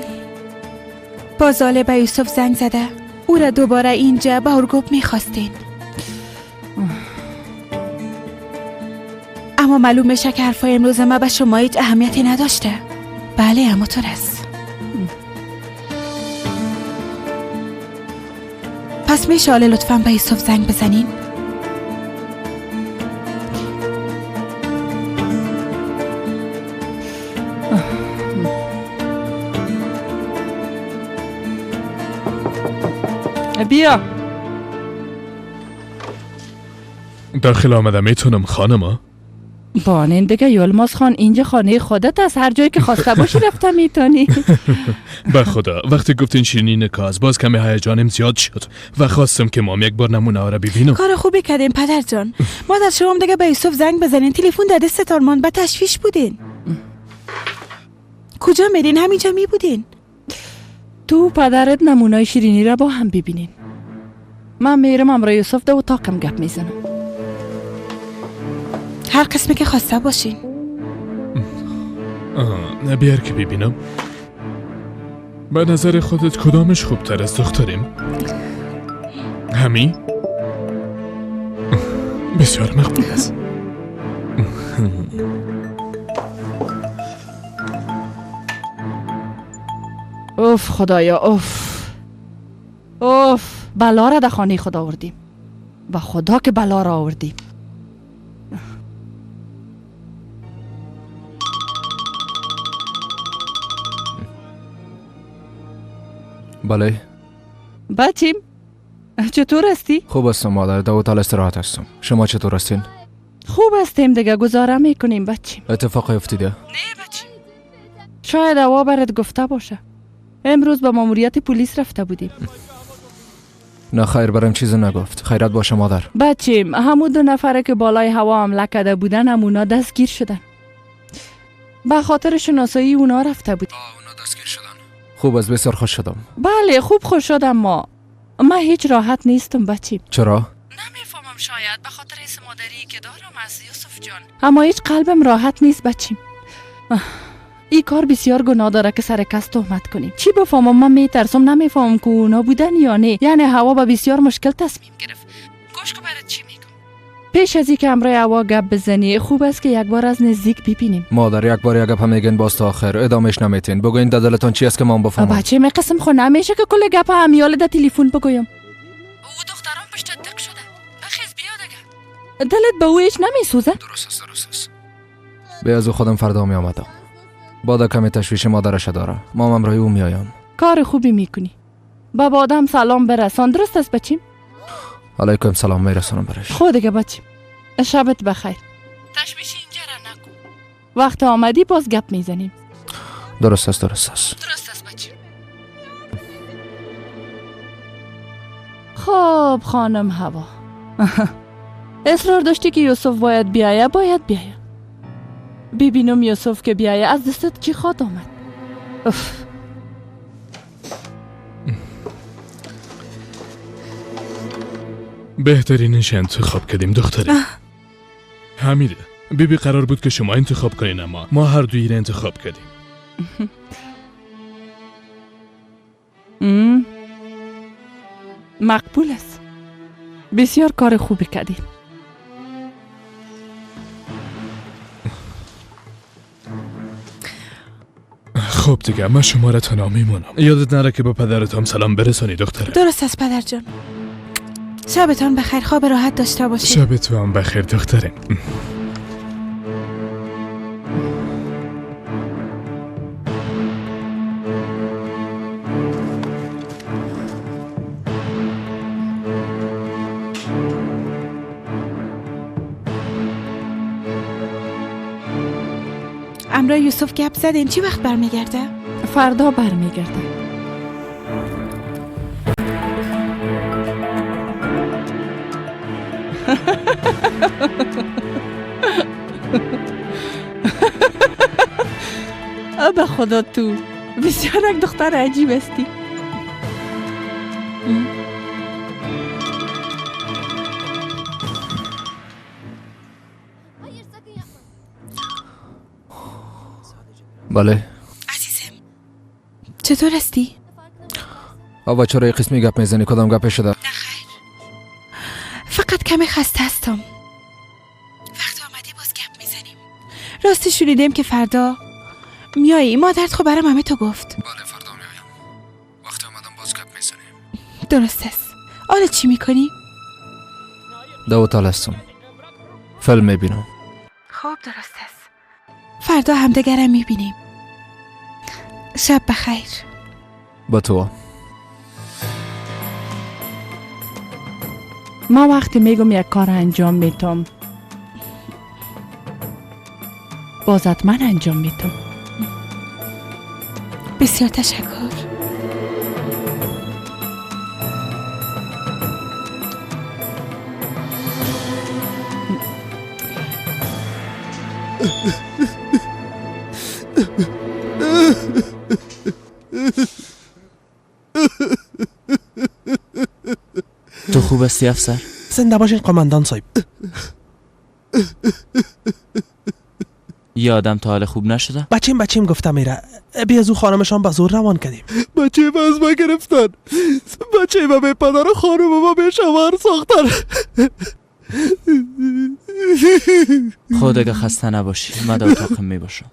با زاله به یوسف زنگ زده او را دوباره اینجا به ارگوب میخواستین. اما معلوم میشه که حرفای امروز ما به شما هیچ اهمیتی نداشته. بله اما تو است. پس میشه حالا لطفاً به یوسف زنگ بزنین؟ بیا. داخل آمده میتونم خانم؟ بانین دیگه یلماز خان، اینجا خانه خودت است، هر جایی که خواسته باشی رفته میتونی. به خدا وقتی گفتین شیرینی نکاز باز کمی هیجانم زیاد شد و خواستم که مام یک بار نمونه ها را ببینم. کار خوبی کردین پدر جان. مادر شما دیگه به یوسف زنگ بزنین، تلفن داده ستارمان، به تشویش بودین. کجا میرین؟ همینجا میبودین. تو پدرت نمونه شیرینی را با هم ببینین. من میرم امرای یوسف در اتاقم گپ میزنم. هر قسمی که خواسته باشین. بیار که ببینم. به نظر خودت کدامش خوبتر است دختریم؟ همی؟ بسیار مقبول است. اوف خدایا، اوف اوف، بلا را در خانه خود آوردیم. و خدا که بلا را آوردیم. بله بچیم چطور هستی؟ خوب هستم مادر، در هتل استراحت هستم. شما چطور هستین؟ خوب هستیم دیگه، گزاره میکنیم بچیم. اتفاقی افتیده؟ نه بچیم، شاید هوا برات گفته باشه. امروز با ماموریت پلیس رفته بودیم. نه خیر، برام چیزی نگفت. خیرت باشه مادر. بچیم همون دو نفره که بالای هوا حمله کرده بودن همونا دستگیر شدن. به خاطر شناسایی اونا رفته بودیم. اونا دستگیر شدن. خوب از بسیار خوش شدم. بله خوب خوش شدم. ما هیچ راحت نیستم بچیم. چرا؟ نمیفهمم، شاید به خاطر حس مادری که دارم از یوسف جان، اما هیچ قلبم راحت نیست بچیم. این کار بسیار گناه داره که سر کس تهمت کنیم. چی بفهمم؟ من میترسم، نمیفهمم که اونا بودن یا نه. یعنی هوا با بسیار مشکل تصمیم گرفت. گوش کن برات چی میگم. پیش از اینکه همراه هوا گپ بزنی خوب است که یک بار از نزدیک ببینیم. مادر یک بار یک گپ میگن باز تا آخر ادامهش نمیتین. بگوین در دلتان چی است که من بفهمم. بچه می قسم خو نمیشه که کل گپ همیال در تلفن بگویم. او دختران پشت دق شده. بخیز بیا دیگه. دلت به او هیچ نمیسوزه؟ درست است درست است. به از خودم فردا می آمدم. بادا کمی تشویش مادرش داره. ما همراه او میایم. کار خوبی میکنی. بابا آدم سلام برسان. درست است بچیم؟ علیکم سلام میرسانم برش. خود دیگه بچیم. شبت بخیر. تشویش اینجا را نکن. وقت آمدی باز گپ میزنیم. درست است درست است. درست است بچیم. خب خانم هوا، اصرار داشتی که یوسف باید بیایه، باید بیایه. ببینم یوسف که بیایه از دستت چی خواد آمد. اف. بهترینش انتخاب کردیم دختره. حمیده بیبی قرار بود که شما انتخاب کنین، اما ما هر دوی را انتخاب کردیم. مقبول است. بسیار کار خوبی کردیم. خب دیگه من شما را تنها میمونم. یادت نره که به پدرت هم سلام برسانی دختره. درست است پدر جان. شبتان بخیر، خواب راحت داشته باشید. شب تو هم بخیر دختره. امرا یوسف گپ زدین، چی وقت برمیگرده؟ فردا برمیگرده. خدا تو بسیار یک دختر عجیب هستی. بله عزیزم، چطور هستی؟ آوا چرا یه قسمی گپ میزنی؟ کدام گپ شده؟ نه خیر، فقط کمی خسته هستم. وقت آمدی باز گپ میزنیم. راستی شنیدیم که فردا میایی. مادرت خب برام همه تو گفت. بله فردا میایم. وقتی آمدم باز گپ میزنیم. درست است. حالا چی میکنی؟ در هتل هستم، فیلم میبینم. خب درست است. فردا همدیگرم میبینیم. شب بخیر. با تو. ما وقتی میگم یک کار انجام میتم باز حتما انجام میتم. بسیار تشکر. تو خوب هستی افسر؟ زنده باشین قماندان صاحب. یه آدم تا حال خوب نشده؟ بچیم گفته میره. بیا از او خانمشان به زور روان کردیم. بچه ما از ما گرفتن. بچه ما به پدر و خانم ما به شوهر ساختن. خود اگه خسته نباشی من در اتاقم میباشم.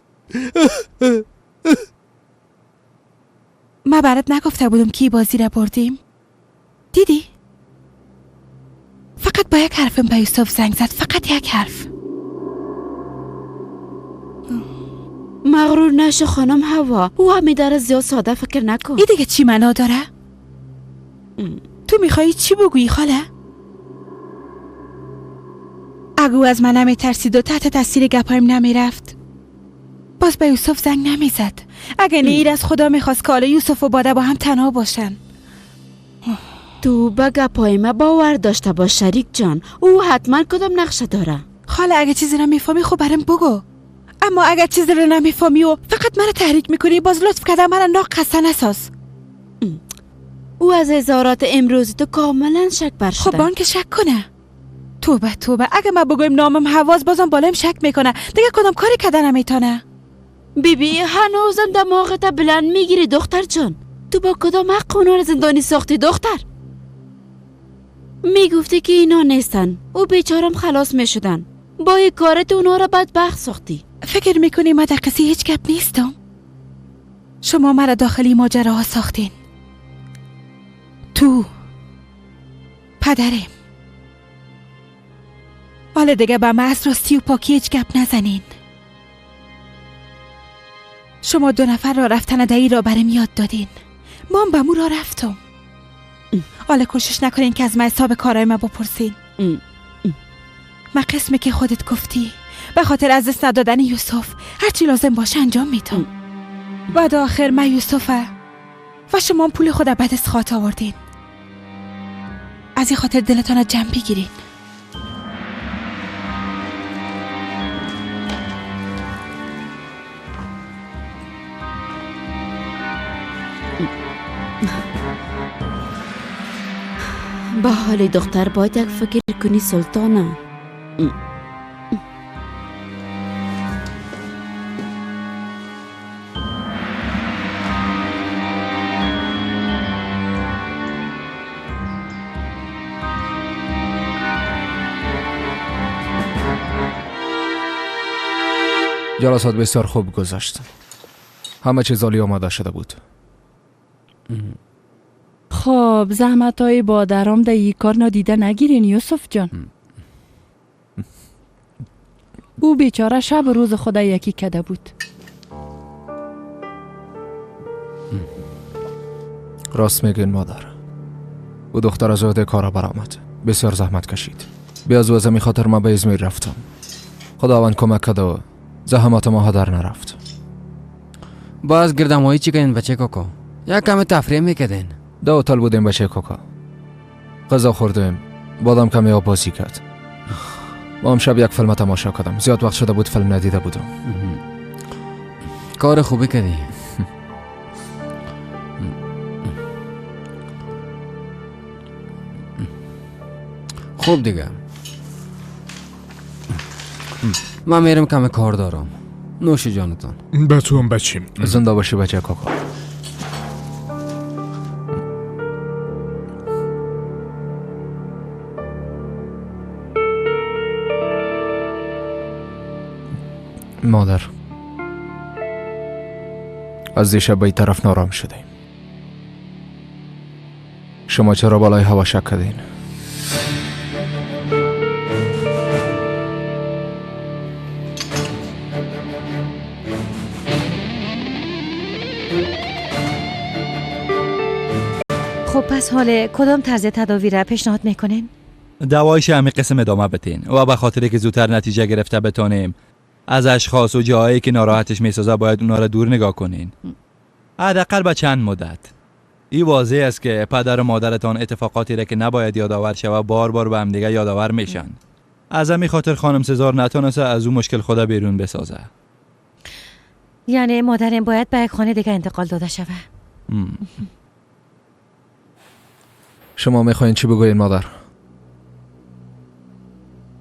من برات نگفته بودم کی بازی را بردیم؟ دیدی؟ فقط با یک حرفم به یوسف زنگ زد، فقط یک حرف. مغرور نشو خانم هوا، او همه داره زیاد ساده فکر نکن. این دیگه چی معنا داره؟ تو میخوایی چی بگویی خاله؟ اگه او از من نمیترسید و تحت تاثیر گپایم نمیرفت باز به یوسف زنگ نمیزد. اگه نه ایر از خدا میخواست که حالا یوسف و باده با هم تنها باشن. تو به گپای ما باور داشته باش شریک جان، او حتما کدام نقشه داره. خاله اگه چیزی رو میفهمی خب برام بگو، اما اگه چیزی رو نمیفهمی و فقط منو تحریک میکنی باز لطف کردم منو ناقصه نساز. او از اظهارات امروزی تو کاملا شک بر شده. خب بانک شک کنه. توبه توبه، اگه من بگویم نامم حواس بازم بالایم شک میکنه. دیگه کدام کاری کردن نمیتونه. بیبی هنوزم دماغت بلند میگیری دختر جان. تو با کدام حق اونا رو زندانی ساختی دختر؟ میگفتی که اینا نیستن، او بیچارم خلاص میشدن. با یک کارت اونا رو بدبخت ساختی. فکر میکنی من در قصه هیچ گپ نیستم؟ شما مرا داخلی ماجراها ساختین. تو پدرم. حالا دیگه به من از راستی و پاکی هیچ گپ نزنین. شما دو نفر را رفتن دایی را برم یاد دادین. من به مو را رفتم. حالا کوشش نکنین که از من حساب کارای ما بپرسین. من قسمی که خودت گفتی به خاطر از دست ندادن یوسف هرچی لازم باشه انجام میدم. بعد آخر من یوسفه و شما پول خود به دست خواهد آوردین. از این خاطر دلتان جمع بگیرین. به حال دختر باید یک فکر کنی سلطانه. جلسات بسیار خوب گذشت. همه چیز عالی آماده شده بود. خب زحمت های بادرام در یک کار نادیده نگیرین یوسف جان. او بیچاره شب و روز خدا یکی کده بود. راست میگین مادر. او دختر از عهده کار برآمد. بسیار زحمت کشید. بیاز از می خاطر ما به ازمیر رفتم. خداوند کمک کرد و زحمات ما هدر نرفت. باز گردمایی چی کردین بچه کوکو؟ یک کم تفریح میکردین. دو هتل بودیم بچه کوکا. غذا خوردیم. بادم کمی آب بازی کرد. ما هم شب یک فیلم تماشا کردم. زیاد وقت شده بود فیلم ندیده بودم. کار خوبی کردی. خوب دیگه من میرم کم کار دارم. نوش جانتان. به تو هم بچیم. زنده باشی بچه کاکا. مادر، از دیشب به این طرف نارام شدیم. شما چرا بالای هوا شک کردین؟ خب پس حال کدام طرز تداوی را پیشنهاد میکنین؟ دوایش همین قسم ادامه بتین و به خاطر که زودتر نتیجه گرفته بتانیم از اشخاص و جاهایی که ناراحتش میسازه باید اونا را دور نگاه کنین، حداقل به چند مدت. این واضح است که پدر و مادرتان اتفاقاتی را که نباید یادآور شود بار بار به هم دیگه یادآور میشن. از همین خاطر خانم سزار نتونسته از اون مشکل خدا بیرون بسازه. یعنی مادرم باید به یک خانه دیگه انتقال داده شود. شما میخواین چی بگوین مادر؟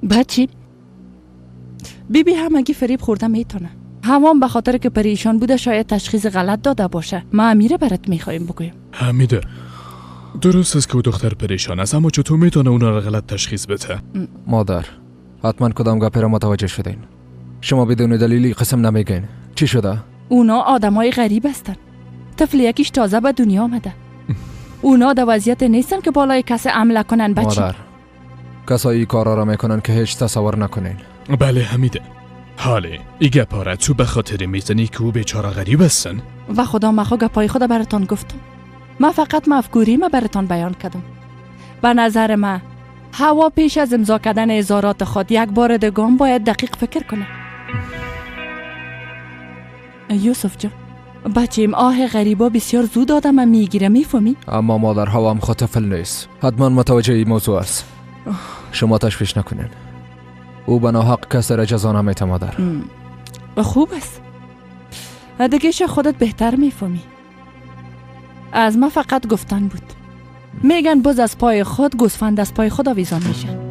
بچی بی بی همگی فریب خورده میتونه. همان به خاطر که پریشان بوده شاید تشخیص غلط داده باشه. ما امیره برات میخوایم بگویم. حمیده درست است که او دختر پریشان است، اما چطور میتونه اونا را غلط تشخیص بده؟ مادر حتما کدام گپی را متوجه شدین. شما بدون دلیلی قسم نمیگین. چی شده؟ اونا آدمای غریب هستن. طفل یکیش تازه به دنیا آمده. اونا در وضعیت نیستن که بالای کسی عمله کنن بچی. مادر کسایی کارا را میکنن که هیچ تصور نکنین. بله حمیده، حاله ای گپاره تو به خاطر میزنی که او بیچاره غریب هستن؟ و خدا مخوا گپای خدا براتان گفتم. من فقط مفکوری ما براتان بیان کردم. به نظر من هوا پیش از امضا کردن اظهارات خود یک بار دگام باید دقیق فکر کنه. یوسف جان بچیم آه غریبا بسیار زود آدم میگیره، میفهمی؟ اما مادر هوا هم خود طفل نیست، حتما متوجه این موضوع است. شما تشویش نکنین، او به ناحق کسی را جزا نمیته مادر. خوب است، دیگه خودت بهتر میفهمی. از ما فقط گفتن بود. میگن بز از پای خود گوسفند از پای خود آویزان میشه.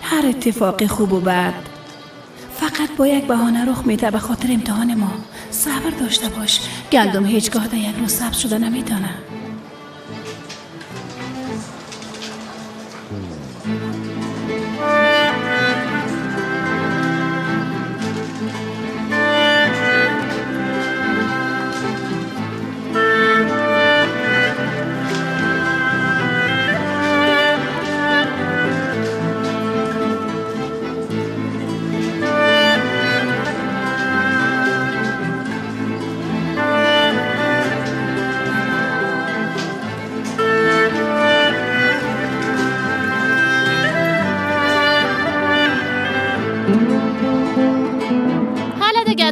هر اتفاق خوب و بد فقط با یک بهانه رخ میده، به خاطر امتحان ما. صبر داشته باش، گندم هیچگاه در یک روز سبز شده نمیتونه.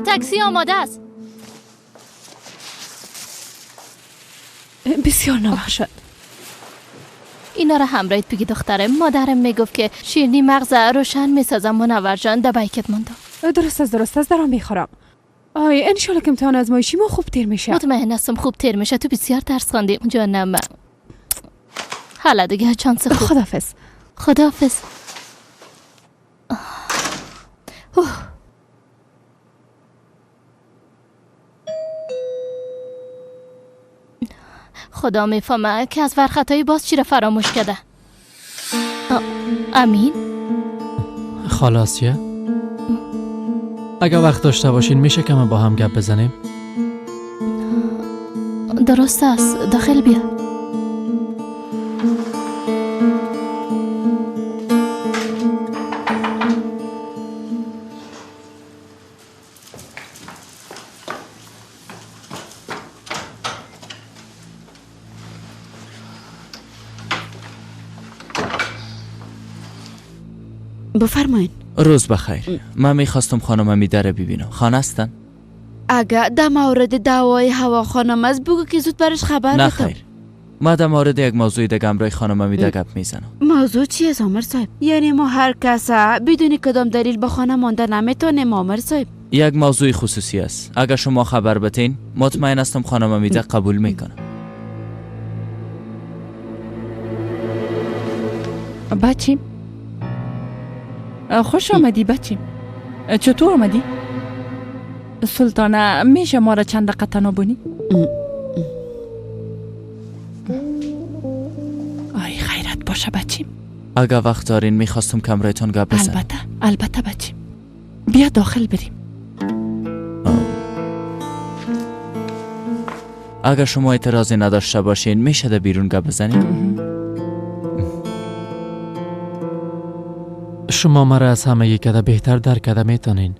تاکسی آماده است. بسیار ناوقت شد. اینا را همراهت بگی دخترم. مادرم میگفت که شیرینی مغز روشن میسازم. منور جان در بیکت مونده. درست است، دارم میخورم. آی انشالله که امتحان آزمایشی ما خوب تیر میشه. مطمئن هستم خوب تیر میشه. تو بسیار درس خواندی جانم. حالا دیگه چانس خوب. خداحافظ. خداحافظ. خدا میفهمه که از ورخطایی باز چی را فراموش کرده. امین خلاصیه؟ اگه وقت داشته باشین میشه که ما با هم گپ بزنیم؟ درست است، داخل بیا. بفرمایین. روز بخیر. من میخواستم خانم امیده را ببینم. خانه هستن؟ اگه در مورد دعوای هوا خانم است بگو که زود برش خبر بدم. نه خیر، ما در مورد یک موضوع دیگه همراه خانم حمیده گپ میزنم. موضوع چی است آمر صاحب؟ یعنی ما هر کس بدون کدام دلیل به خانه مانده نمیتونیم آمر صاحب. یک موضوع خصوصی است. اگر شما خبر بتین مطمئن هستم خانم حمیده قبول میکنه. بچیم خوش آمدی بچیم. چطور آمدی؟ سلطانه میشه ما را چند دقیقه تنها بونی؟ آی خیرت باشه بچیم. اگه وقت دارین میخواستم کمرایتون گپ بزنم. البته البته بچیم، بیا داخل بریم. اگر شما اعتراضی نداشته باشین میشه در بیرون گپ بزنیم؟ شما مرا از همه کده بهتر درک کرده میتونین.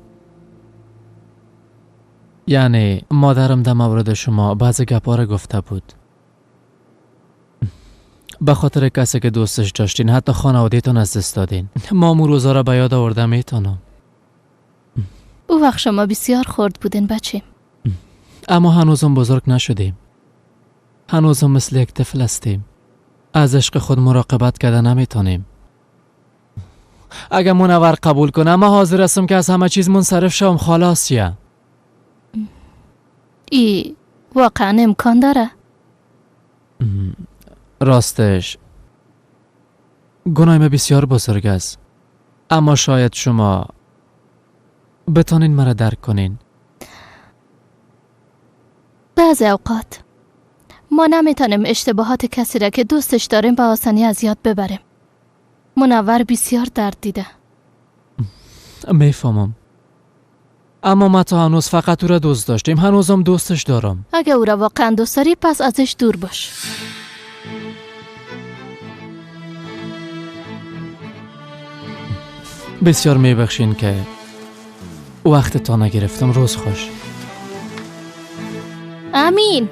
یعنی مادرم در مورد شما بعض گپا را گفته بود. به خاطر کسی که دوستش داشتین حتی خانوادهتون از دست دادین. ما امو روزا را به یاد آورده میتونم. او وقت شما بسیار خرد بودین بچه. اما هنوزم بزرگ نشدیم. هنوزم مثل یک طفل هستیم. از عشق خود مراقبت کرده نمیتونیم. اگه منور قبول کنه ما حاضر هستم که از همه چیز منصرف شوم. خلاص یا ای واقعا امکان داره؟ راستش گناه من بسیار بزرگ است، اما شاید شما بتانین مرا درک کنین. بعضی اوقات ما نمیتونیم اشتباهات کسی را که دوستش داریم به آسانی از یاد ببریم. منور بسیار درد دیده. میفهمم، اما ما تا هنوز فقط او را دوست داشتیم، هنوزم دوستش دارم. اگه او را واقعا دوست داری پس ازش دور باش. بسیار میبخشین که وقت تا نگرفتم. روز خوش. امین،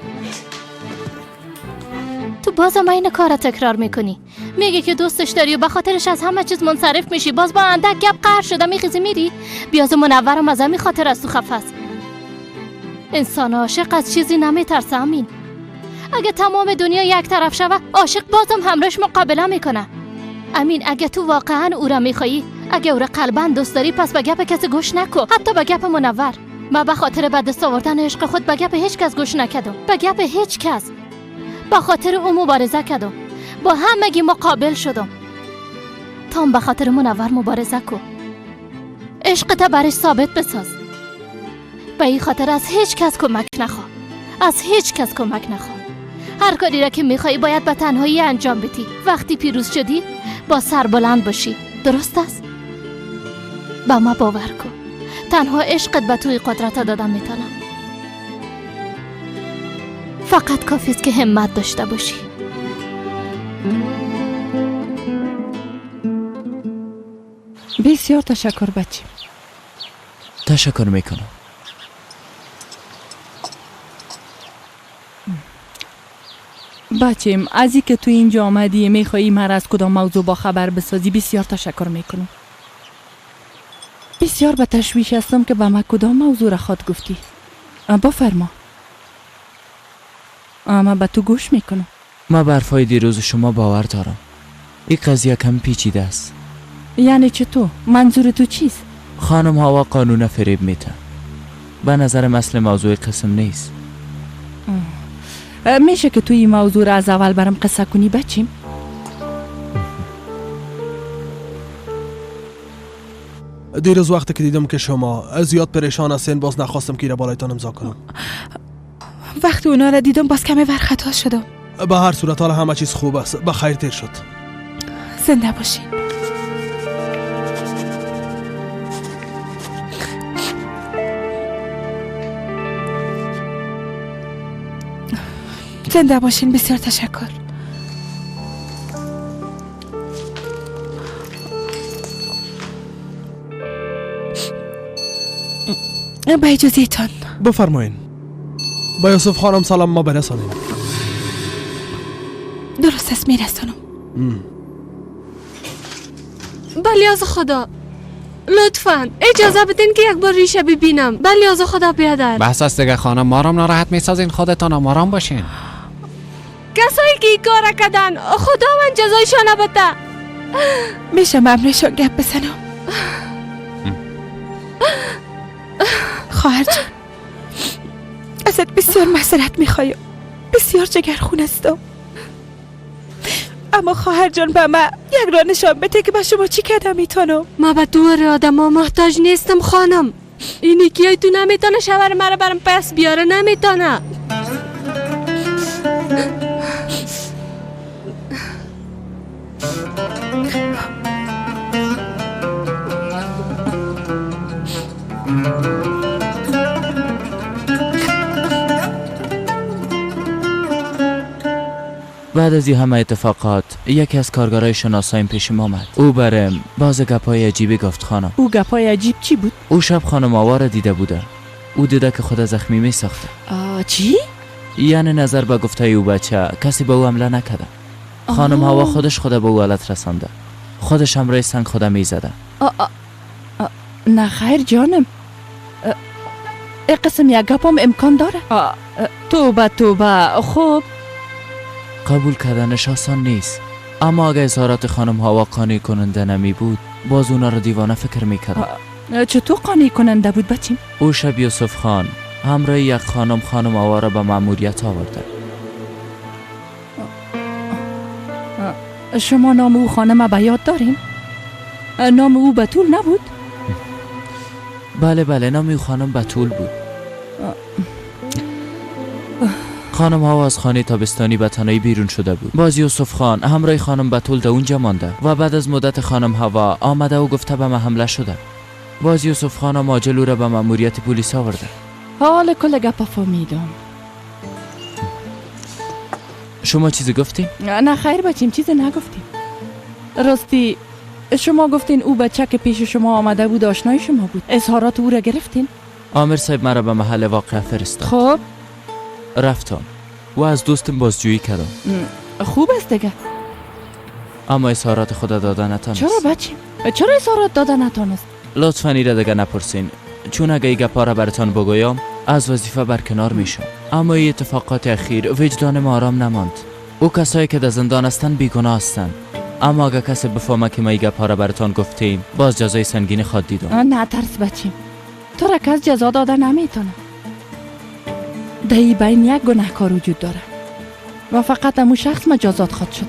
تو بازم این کار تکرار میکنی. میگه که دوستش داری و به خاطرش از همه چیز منصرف میشی. باز با اندک گپ قهر شده میخیزی میری. بیاز منورم از همین خاطر از تو خفه است. انسان عاشق از چیزی نمیترسه امین. اگه تمام دنیا یک طرف شوه عاشق بازم همراهش مقابله میکنه. امین اگه تو واقعا او را میخوایی، اگه او را قلبا دوست داری، پس به گپ کسی گوش نکن، حتی به گپ منور. من به خاطر به دست آوردن عشق خود به گپ هیچ کس گوش نکردم، به گپ هیچ کس. به خاطر او مبارزه کردم، با همگی مقابل شدم. تام به خاطر منور مبارزه کن، عشقت برش ثابت بساز. به این خاطر از هیچ کس کمک نخواه، از هیچ کس کمک نخواه. هر کاری را که میخوایی باید به تنهایی انجام بدی. وقتی پیروز شدی با سر بلند باشی، درست است؟ به ما باور کن، تنها عشقت به توی قدرت دادن میتونم. فقط کافی است که همت داشته باشی. بسیار تشکر بچه. تشکر میکنم. بچیم از اینکه تو اینجا آمدی میخوایی مرا از کدام موضوع با خبر بسازی بسیار تشکر میکنم. بسیار به تشویش هستم که به ما کدام موضوع را خواد گفتی. بفرما. اما به تو گوش میکنم. ما به حرفای دیروز شما باور دارم. این قضیه کم پیچیده است. یعنی چطور؟ منظور تو چیست؟ خانم هوا قانون فریب میده. به نظرم اصل موضوع قسم نیست. میشه که توی این موضوع را از اول برام قصه کنی بچیم؟ دیروز وقتی که دیدم که شما زیاد پریشان هستین باز نخواستم که را بالایتان امضا کنم. وقتی اونا را دیدم باز کمی ورخطا شدم. به هر صورت حالا همه چیز خوب است، به خیر تیر شد. زنده باشین. زنده باشین، بسیار تشکر. به اجازه تان. بفرمایین. با یوسف خانم سلام ما برسانیم. درست است، میرسانم. بلیاز خدا لطفا اجازه بدین که یک بار ریشه ببینم. بلیاز خدا بیادر. بحث است دیگه خانم، ما رام ناراحت میسازین، خودتان هم آرام باشین. کسایی که این کار کردن خداوند جزایشان بده. میشه ممنونشان گپ بزنم؟ خواهر جان ازت بسیار معذرت میخوایم، بسیار جگرخون هستم، اما خواهر جان به من یک را نشان بده که به شما چی کردم میتونم. ما به دور آدم ها محتاج نیستم خانم. اینی که تو نمیتونه شوهر مرا برم پس بیاره، نمیتونه. بعد از این همه اتفاقات یکی از کارگرای شناسایم پیشم آمد. او برم باز گپای عجیبی گفت خانم. او گپای عجیب چی بود؟ او شب خانم آوا را دیده بوده. او دیده که خود زخمی می ساخته. چی؟ یعنی نظر به گفته او بچه کسی به او حمله نکرده. خانم هوا خودش خود به او حالت رسانده. خودش همراه سنگ خود می زده. نه خیر جانم، ای قسم یک گپم امکان داره. توبه توبه. خب قبول کردنش آسان نیست، اما اگه اظهارات خانم هوا قانع کننده نمی بود باز اونا رو دیوانه فکر میکردم. چطور قانع کننده بود بچیم؟ او شب یوسف خان همراه یک خانم هوا را به مأموریت آورده. شما نام او خانم به یاد دارین؟ نام او بتول نبود؟ بله بله، نام او خانم بتول بود. خانم ها از خانه تابستانی به تنهایی بیرون شده بود. باز یوسف خان همراه خانم بتول در اونجا مانده و بعد از مدت خانم هوا آمده و گفته به من حمله شده. باز یوسف خان عاجل او را به مأموریت پلیس آورده. حال کل گپ فهمیدم. شما چیزی گفتی؟ نه خیر بچیم، چیزی نگفتیم. راستی شما گفتین او بچه که پیش شما آمده بود آشنای شما بود، اظهارات او را گرفتین؟ آمر صاحب مرا به محل واقعه فرستاد. خب رفتم و از دوستم بازجویی کردم. خوب است دیگه. اما اظهارات خود داده نتانست. چرا بچیم؟ چرا اظهارات داده نتانست؟ لطفاً ایره دیگه نپرسین، چون اگه این گپا را براتان بگویم از وظیفه برکنار میشم. اما این اتفاقات اخیر وجدان ما آرام نماند. او کسایی که در زندان هستند بیگناه هستند، اما اگه کسی بفهمه که ما این گپا را براتان گفتیم باز جزای سنگین خواد دیدم. نه ترس بچیم، تو را کس جزا داده نمیتونه. در این بین یک گناهکار وجود داره و فقط امو شخص مجازات خواهد شد.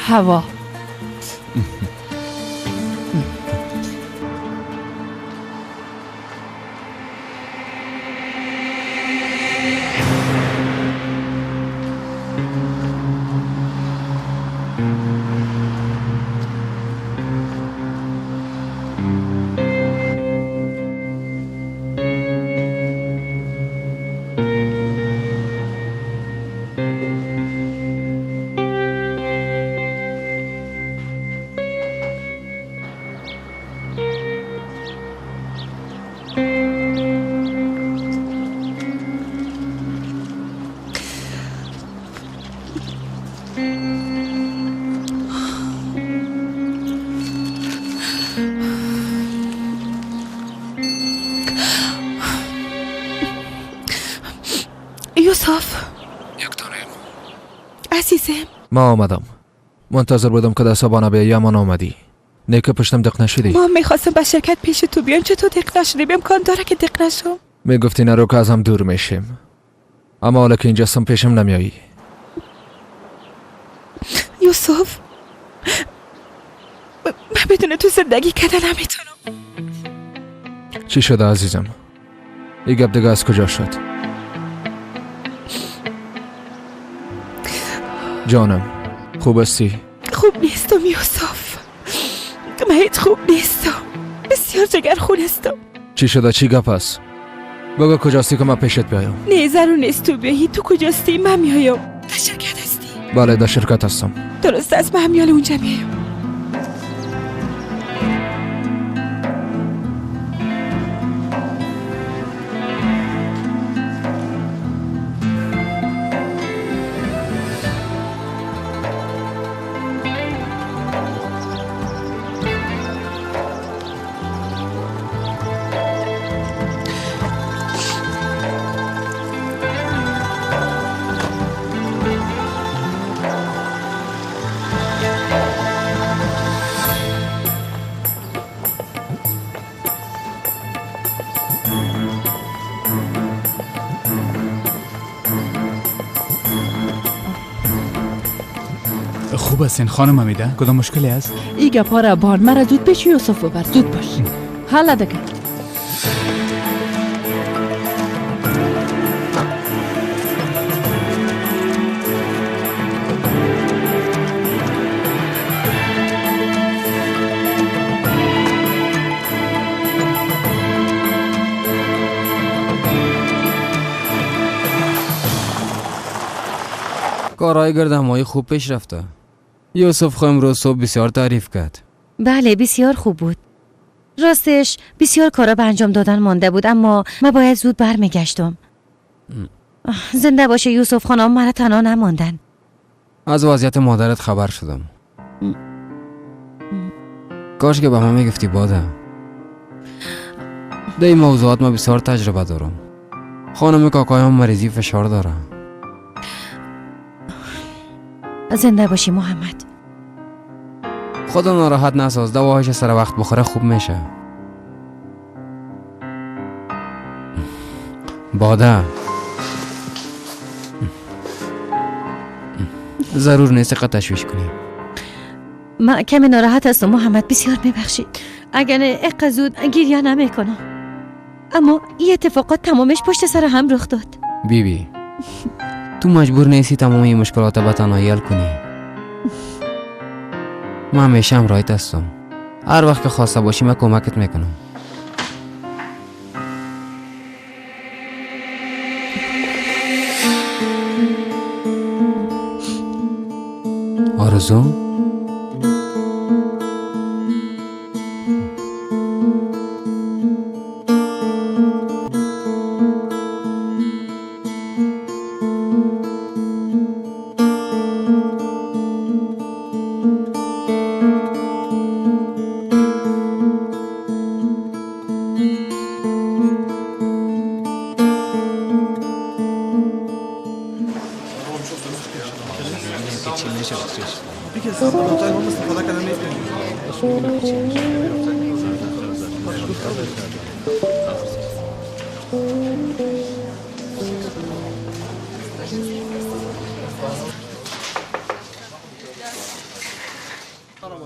هوا. یوسف عزیزم، ما آمدم. منتظر بودم که در صبحانه بیایی اما نامدی. نیکه پشتم دق نشدی. ما میخواستم به شرکت پیش تو بیام، چطور دق نشدی؟ امکان داره که دق نشم؟ میگفتی نرو که ازم دور میشیم، اما حالا که اینجاستم پیشم نمیایی. یوسف من بدون تو زندگی کردن نمیتونم. چی شده عزیزم؟ این گپ دیگه از کجا شد؟ جانم خوب هستی؟ خوب نیستم یوسف، من هیچ خوب نیستم، بسیار جگرخون هستم. چی شده؟ چی گپ است؟ بگو کجاستی که من پیشت بیایم. نه ضرور نیست تو بیایی. تو کجاستی؟ من میایم. در شرکت هستی؟ بله در شرکت هستم. درست است، من همیال اونجا میایم. خوب هستین خانم حمیده؟ کدام مشکلی است؟ ای گپا را بان، مرا زود پیش یوسف ببر، زود باش. حالا دیگه. کارهای گردهمایی خوب پیش رفته. یوسف خو امروز صبح بسیار تعریف کرد. بله بسیار خوب بود. راستش بسیار کارا به انجام دادن مانده بود، اما من باید زود برمیگشتم. زنده باشه یوسف خانم، مرا تنها نماندن. از وضعیت مادرت خبر شدم. کاش که به من میگفتی باده. در این موضوعات من بسیار تجربه دارم. خانم کاکایم مریضی فشار داره. زنده باشی محمد. خدا ناراحت نساز، دواهاش سر وقت بخوره خوب میشه. باده ضرور نیست قد تشویش کنی. من کمی ناراحت هستم محمد، بسیار میبخشید. اگر اقا زود گریه نمیکنم، اما این اتفاقات تمامش پشت سر هم رخ داد. بی بی تو مجبور نیستی تمام این مشکلات به تنهایی حل کنی. من همیشه همراهت هستم. هر وقت که خواسته باشی من کمکت میکنم. آرزو؟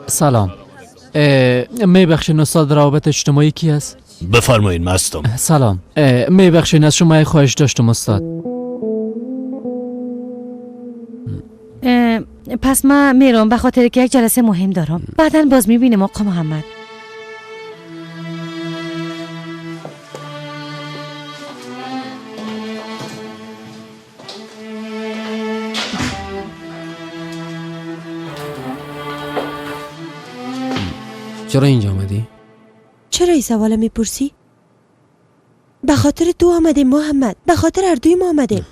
سلام. میبخشین استاد روابط اجتماعی کی است؟ بفرمایین مستم. سلام. میبخشین از شما خواهش داشتم استاد. پس من میرم به خاطر که یک جلسه مهم دارم. بعدا باز میبینیم آقا محمد. چرا اینجا آمدی؟ چرا این سوال میپرسی؟ به خاطر تو آمدیم محمد، به خاطر هر دوی ما آمدیم.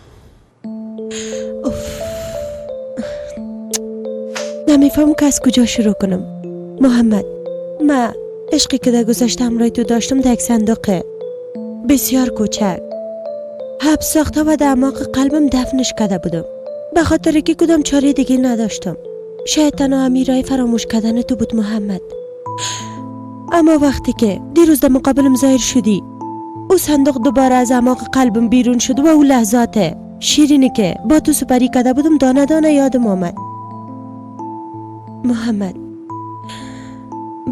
اوف. نمیفهم که از کجا شروع کنم. محمد، من عشقی که در گذشته همراه تو داشتم در یک صندوق بسیار کوچک حبس ساخته و در اعماق قلبم دفنش کرده بودم، به خاطر که کدام چاره دیگه نداشتم. شاید تنها امیرای فراموش کردن تو بود محمد. اما وقتی که دیروز در مقابلم ظاهر شدی، او صندوق دوباره از اعماق قلبم بیرون شد و او لحظات شیرینی که با تو سپری کرده بودم دانه دانه یادم آمد. محمد،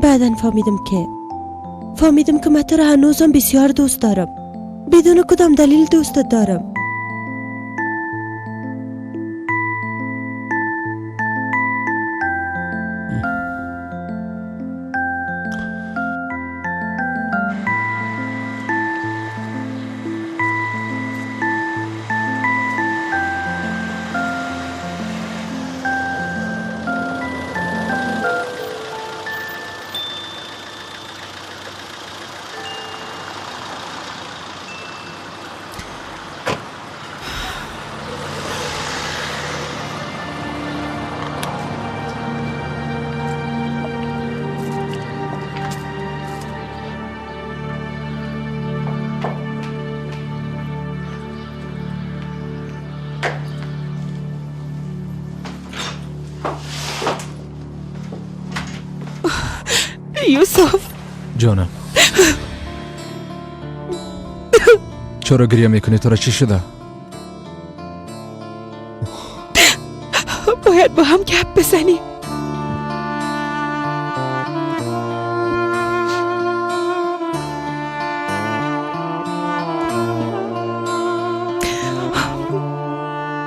بعداً فهمیدم که من تو را هنوزم بسیار دوست دارم، بدون کدام دلیل دوستت دارم. یوسف جانم، چرا گریه میکنی؟ تو را چی شده؟ باید با هم گپ بزنیم.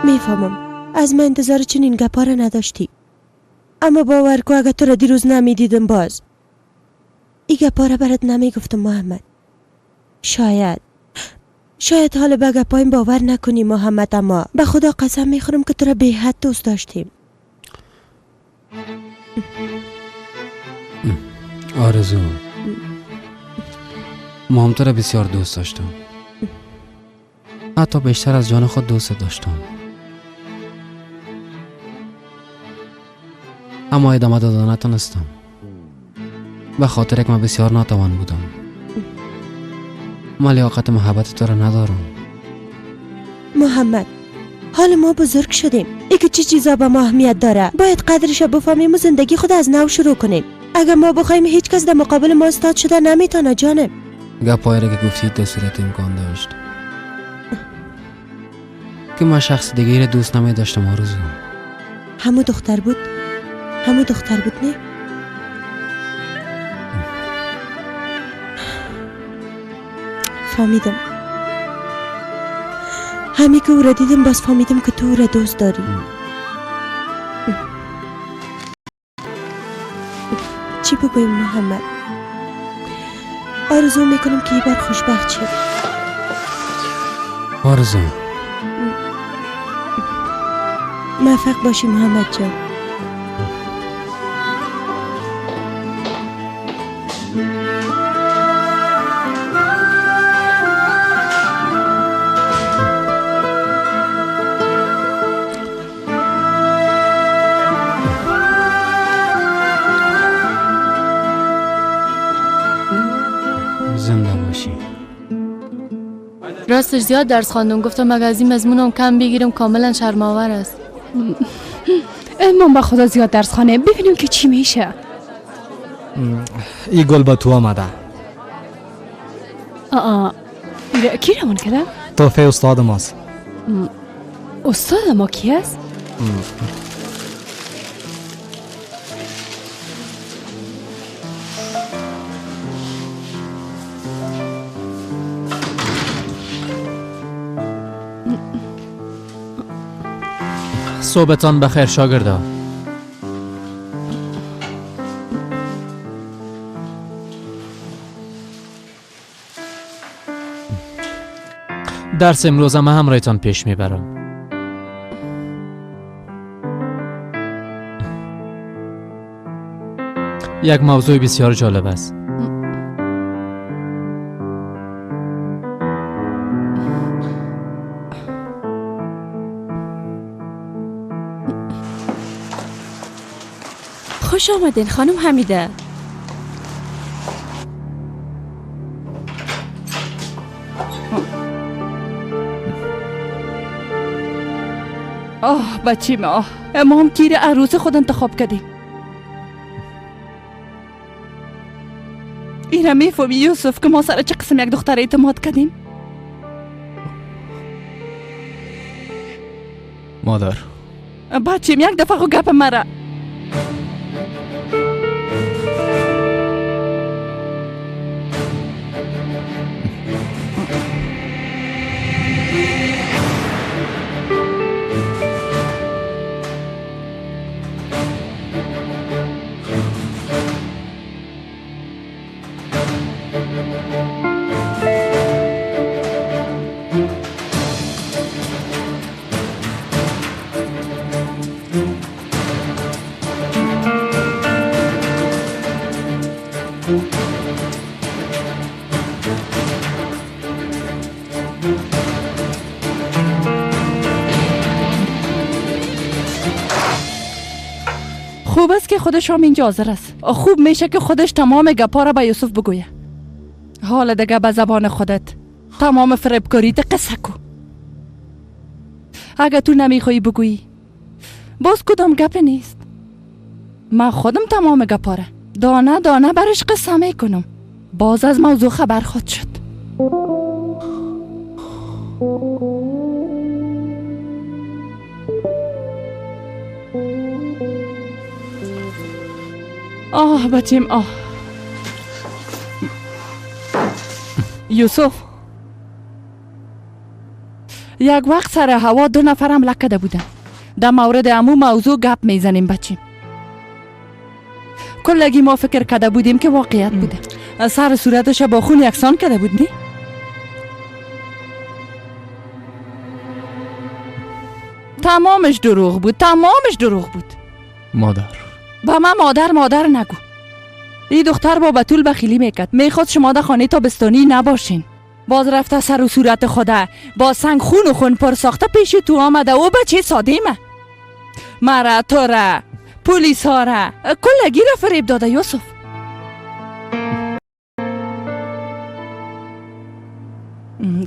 میفهمم از من انتظار چنین گپا را نداشتی، اما باور کو اگه تو را دیروز نمیدیدم باز ای گپا را برات نمیگفتم محمد. شاید حالا به گپایم باور نکنی محمد، اما به خدا قسم میخورم که تو را به حد دوست داشتیم. آرزو، ما هم تو را بسیار دوست داشتم، حتی بیشتر از جان خود دوست داشتم، اما ادامه دادن نتونستم به خاطر که من بسیار ناتوان بودم. من لیاقت محبت تو را ندارم محمد. حال ما بزرگ شدیم، ای که چه چیزا به ما اهمیت داره باید قدرش را بفهمیم و زندگی خود از نو شروع کنیم. اگر ما بخوایم هیچ کس در مقابل ما استاد شده نمیتونه جانم. گپایی را که گفتی در صورت امکان داشت که من شخص دیگه را دوست نمی داشتم آرزو. همو دختر بود، همو دختر بود نه؟ فهمیدم. همین که او را دیدم باز فهمیدم که تو او را دوست داری. چی بگویم محمد؟ آرزو میکنم که یه بار خوشبخت شی. آرزو موفق باشی محمد جان. زنده باشی. راستش زیاد درس خواندم، گفتم اگه از این مضمونم کم بگیرم کاملا شرم‌آور است. من با خدا زیاد درس خوانه، ببینیم که چی میشه. این گل به تو آمده. آه کی روان کرده؟ تحفه استاد ماست. استاد ما کی است؟ صبحتان بخیر شاگردا. درس امروز هم همراهتان پیش میبرم. یک موضوع بسیار جالب است. خوش آمدین خانم حمیده. آه بچیم، آه ما هم کیر عروس خود انتخاب کردیم. ایره میفهمی یوسف که ما سر چه قسم یک دختر اعتماد کردیم؟ مادر بچیم یک دفعه خو گپ مرا. خوب است که خودش هم اینجا حاضر است. خوب میشه که خودش تمام گپا را به یوسف بگویه. حالا دیگه به زبان خودت تمام فریبکاریت قصه کو. اگه تو نمیخوایی بگویی باز کدام گپ نیست. من خودم تمام گپا را دانه دانه برش قصه میکنم. باز از موضوع خبر خود شد. آه بچیم، آه یوسف یک وقت سر هوا 2 نفر حمله کرده بودن. در مورد امو موضوع گپ میزنیم بچیم. کلگی ما فکر کرده بودیم که واقعیت بوده. سر صورتش با خون یکسان کرده بود نی؟ تمامش دروغ بود، تمامش دروغ بود. مادر با من مادر مادر نگو. این دختر با بتول بخیلی میکرد، میخواد شما در خانه تابستانی نباشین. باز رفته سر و صورت خوده با سنگ خون و خون پر ساخته پیش تو آمده. او بچه ساده مه مرا تو را پلیس ها را کلگی را فریب داده یوسف.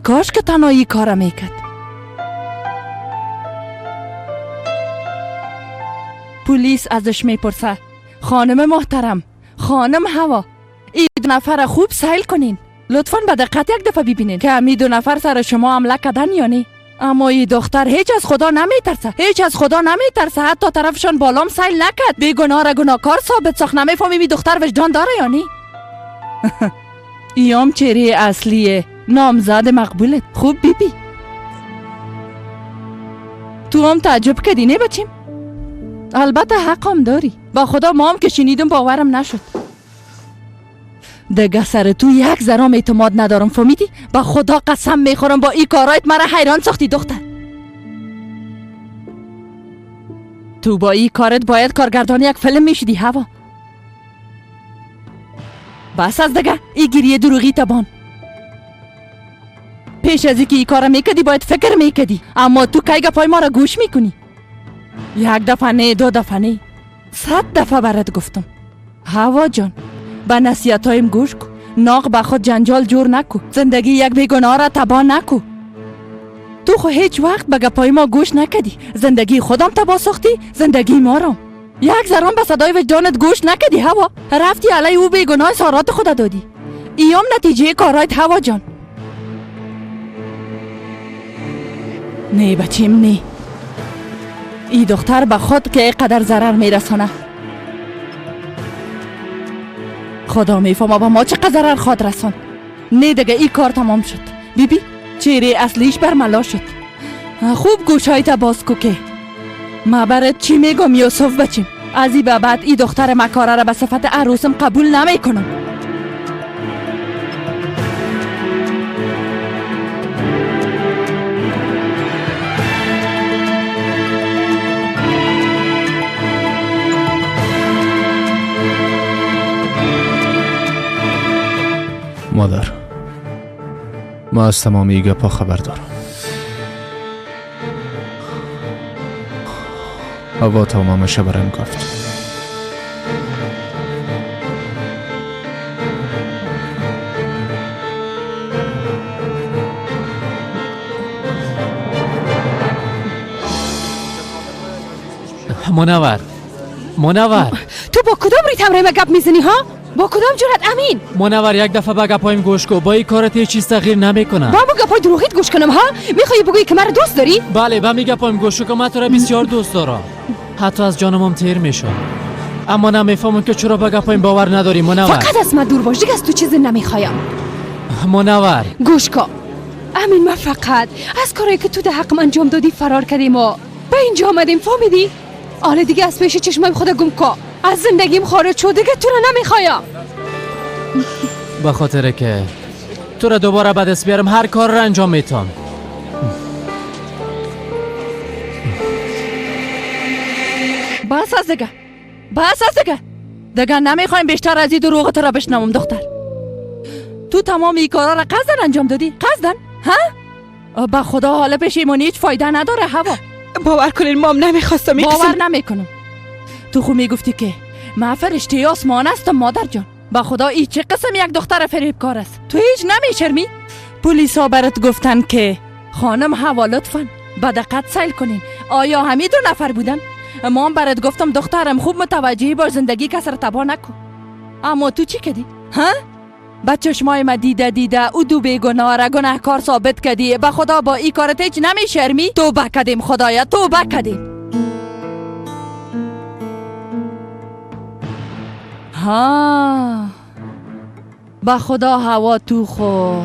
کاش که تنهایی کار میکرد. پلیس ازش میپرسه خانم محترم، خانم هوا، این 2 نفر خوب سیل کنین، لطفاً به دقت یک دفعه ببینین که همی 2 نفر سر شما حمله کردن یا نه. اما این دختر هیچ از خدا نمیترسه، هیچ از خدا نمیترسه، حتی طرفشان بالام سیل نکرد، بیگناه را گناهکار ثابت ساخت. نمیفهمیم این دختر وجدان داره یا نه. ایام چهره اصلیه نامزد مقبولت. خوب بیبی بی. تو هم تعجب کردی نه بچیم؟ البته حقم داری، با خدا ما هم که شنیدم باورم نشد. دگه سر تو یک ذره اعتماد ندارم فهمیدی؟ با خدا قسم میخورم با این کارایت مرا حیران ساختی دختر. تو با این کارت باید کارگردان یک فیلم میشدی هوا. بس از دگه ای گریه دروغی تبان. پیش از اینکه این کارا میکردی باید فکر میکردی، اما تو کی گپای ما را گوش میکنی؟ یک دفعه نه، 2 دفعه نه، 100 دفعه برات گفتم هوا جان به نصیحتایم گوش کو، ناق به خود جنجال جور نکو، زندگی یک بیگناه را تباه نکو. تو خو هیچ وقت به گپای ما گوش نکدی، زندگی خودم تباه ساختی، زندگی ما را. یک ذره به صدای وجدانت گوش نکدی هوا، رفتی علی او بیگناه سارات خود دادی. ایام نتیجه کارایت هوا جان. نه بچیم نه، ای دختر به خود که قدر ضرر میرسانه. خدا میفهمه با ما چقدر ضرر خواد رسان. نه دیگه ای کار تمام شد بیبی، چهره اصلیش برملا شد. خوب گوشایت باز کو که ما برات چی میگم یوسف بچیم. از ای به بعد ای دختر مکاره را به صفت عروسم قبول نمیکنم. مادر، ما از تمامی گپا خبر دارم. هوا تمامش برایم گفت. منور، منور، تو با کدام ریتم ریم گپ میزنی ها؟ با کدام جرأت امین؟ منور یک دفعه به گپایم گوش کو، با این کارت هیچ چیز تغییر نمیکنه. با گپای دروغیت گوش کنم ها؟ میخوای بگویی که مرا دوست داری؟ بله، با می گپایم گوش کو، من تو را بسیار دوست دارم، حتی از جانم هم تیر میشم. اما نمیفهمم که چرا به گپایم باور نداری منور. فقط از من دور باش، دیگه از تو چیزی نمیخوایم. منور گوش کو امین، من فقط از کاری که تو در حقم انجام دادی فرار کردیم و به اینجا آمدیم، فهمیدی؟ حالا دیگه از پیش چشمای خود گم کو، از زندگیم خارج شو، دیگه تو را نمیخوایم. به خاطر که تو را دوباره به دست بیارم هر کار را انجام میتم. بس از دیگه، بس از دیگه، دیگه نمیخوایم بیشتر از این دروغ تو را بشنوم دختر. تو تمام این کارا را قصدن انجام دادی؟ قصدن؟ ها؟ به خدا حالا پشیمانی هیچ فایده نداره هوا. باور کنین مام نمیخواستم. باور نمیکنم. تو خو میگفتی که من فرشته آسمان هستم مادر جان. به خدا ای چه قسم یک دختر فریبکار است. تو هیچ نمیشرمی؟ پلیسا برات گفتن که خانم هوا لطفاً به دقت سیل کنین، آیا همین 2 نفر بودن؟ ما هم برات گفتم دخترم خوب متوجهی باش، زندگی کس را تباه نکن. اما تو چی کردی؟ ها؟ به چشمای ما دیده دیده او 2 بیگناه را گناهکار ثابت کردی. به خدا با این کارت هیچ نمیشرمی؟ توبه کردیم خدایا، توبه کردیم. ها به خدا هوا تو خو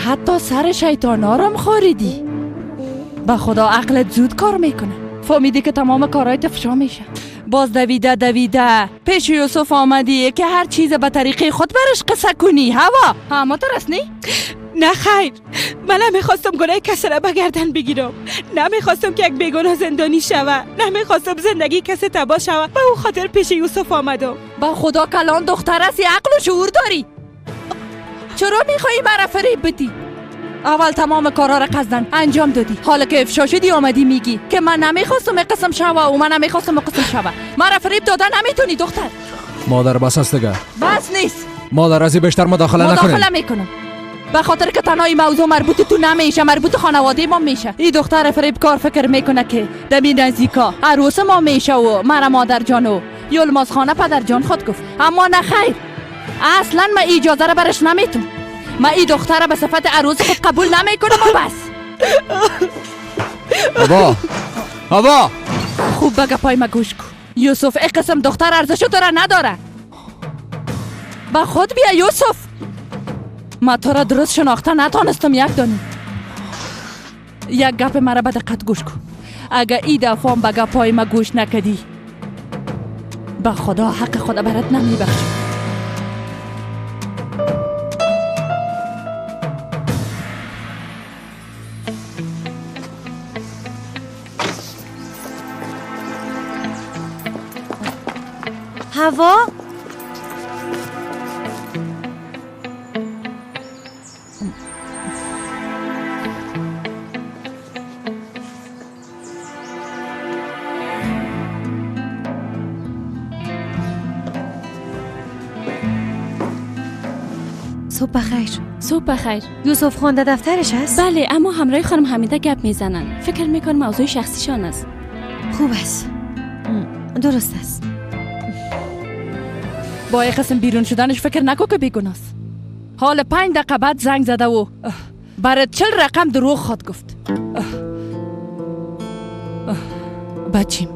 حتی سر شیطانا رم خوریدی. به خدا عقلت زود کار میکنه. فهمیدی که تمام کارهای افشا میشه. باز دویده دویده پیش یوسف آمدی که هر چیز به طریقه خود برش قصه کنی. هوا اما تو نی؟ نه خیر، من نمیخواستم گناه کسی را به گردن بگیرم، نمیخواستم که یک بیگناه زندانی شوه، نمیخواستم زندگی کسی تباه شوه، به او خاطر پیش یوسف آمدم. با خدا کلان دختر هستی، عقل و شعور داری، چرا میخوایی مرا فریب بدی؟ اول تمام کارها را قصدن انجام دادی، حالا که افشا شدی آمدی میگی که من نمیخواستم قسم شوه و من نمیخواستم قسم شوه. مرا فریب دادن نمیتونی دختر. مادر بس است دیگه. بس نیست مادر، از بیشتر مداخله نکنین. مداخله میکنم به خاطر که تنها این موضوع مربوط تو نمیشه، مربوط خانواده ما میشه. این دختر فریبکار فکر میکنه که دمی نزدیکا عروس ما میشه و مرا مادر جان و یلماز خانه پدر جان خود گفت، اما نه خیر، اصلا من اجازه را برش نمیتم. من این دختر را به صفت عروس خود قبول نمیکنم و بس. بابا بابا خوب بگه پای ما گوش کن یوسف، این قسم دختر ارزش داره نداره. به خود بیا یوسف، ما تو را درست شناخته نتانستم. یک دانه یک گپ مرا به دقت گوش کن، اگه ای دفعه به گپای ما گوش نکدی به خدا حق خدا برات نمیبخشم. هوا صبح بخیر. صبح بخیر. یوسف خان در دفترش هست؟ بله، اما همراه خانم حمیده گپ میزنن. فکر میکنم موضوع شخصیشان است. خوب است، درست است. با این قسم بیرون شدنش فکر نکن که بیگناست. حال 5 دقیقه بعد زنگ زده و برای 40 رقم دروغ خواد گفت. بچیم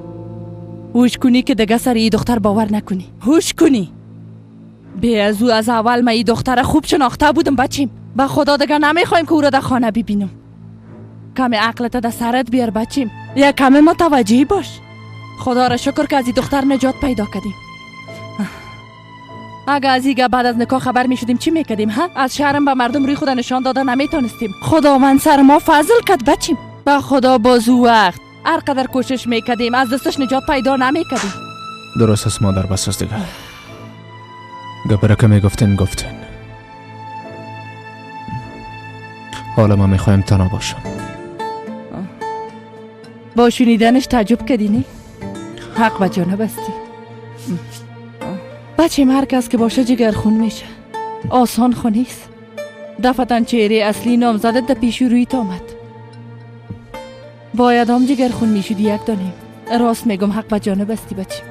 هوش کنی که دیگه سر این دختر باور نکنی. هوش کنی. بی از او از اول من این دختر خوب شناخته بودم بچیم. به خدا دیگه نمیخوایم که او را در خانه ببینم. کمی عقلت در سرت بیار بچیم، یک کمی متوجهی باش. خدا را شکر که از این دختر نجات پیدا کردیم. اگه از ایگه بعد از نکاح خبر میشدیم چی میکردیم؟ ها؟ از شرم به مردم روی خود نشان داده نمیتونستیم. خداوند سر ما فضل کرد بچیم. به خدا بازو وقت هر قدر کوشش میکردیم از دستش نجات پیدا نمیکردیم. درست است مادر، بس است دیگه. گپره که میگفتین گفتین. حالا ما میخوایم تنها باشم. با شنیدنش تعجب کردی نی؟ حق به جانب هستی بچیم. هر کس که باشه جگر خون میشه، آسان خو نیست. دفعتا چهره اصلی نامزدت در پیش رویت آمد، باید هم جگر خون میشدی. یک دانیم راست میگم، حق به جانب هستی بچیم.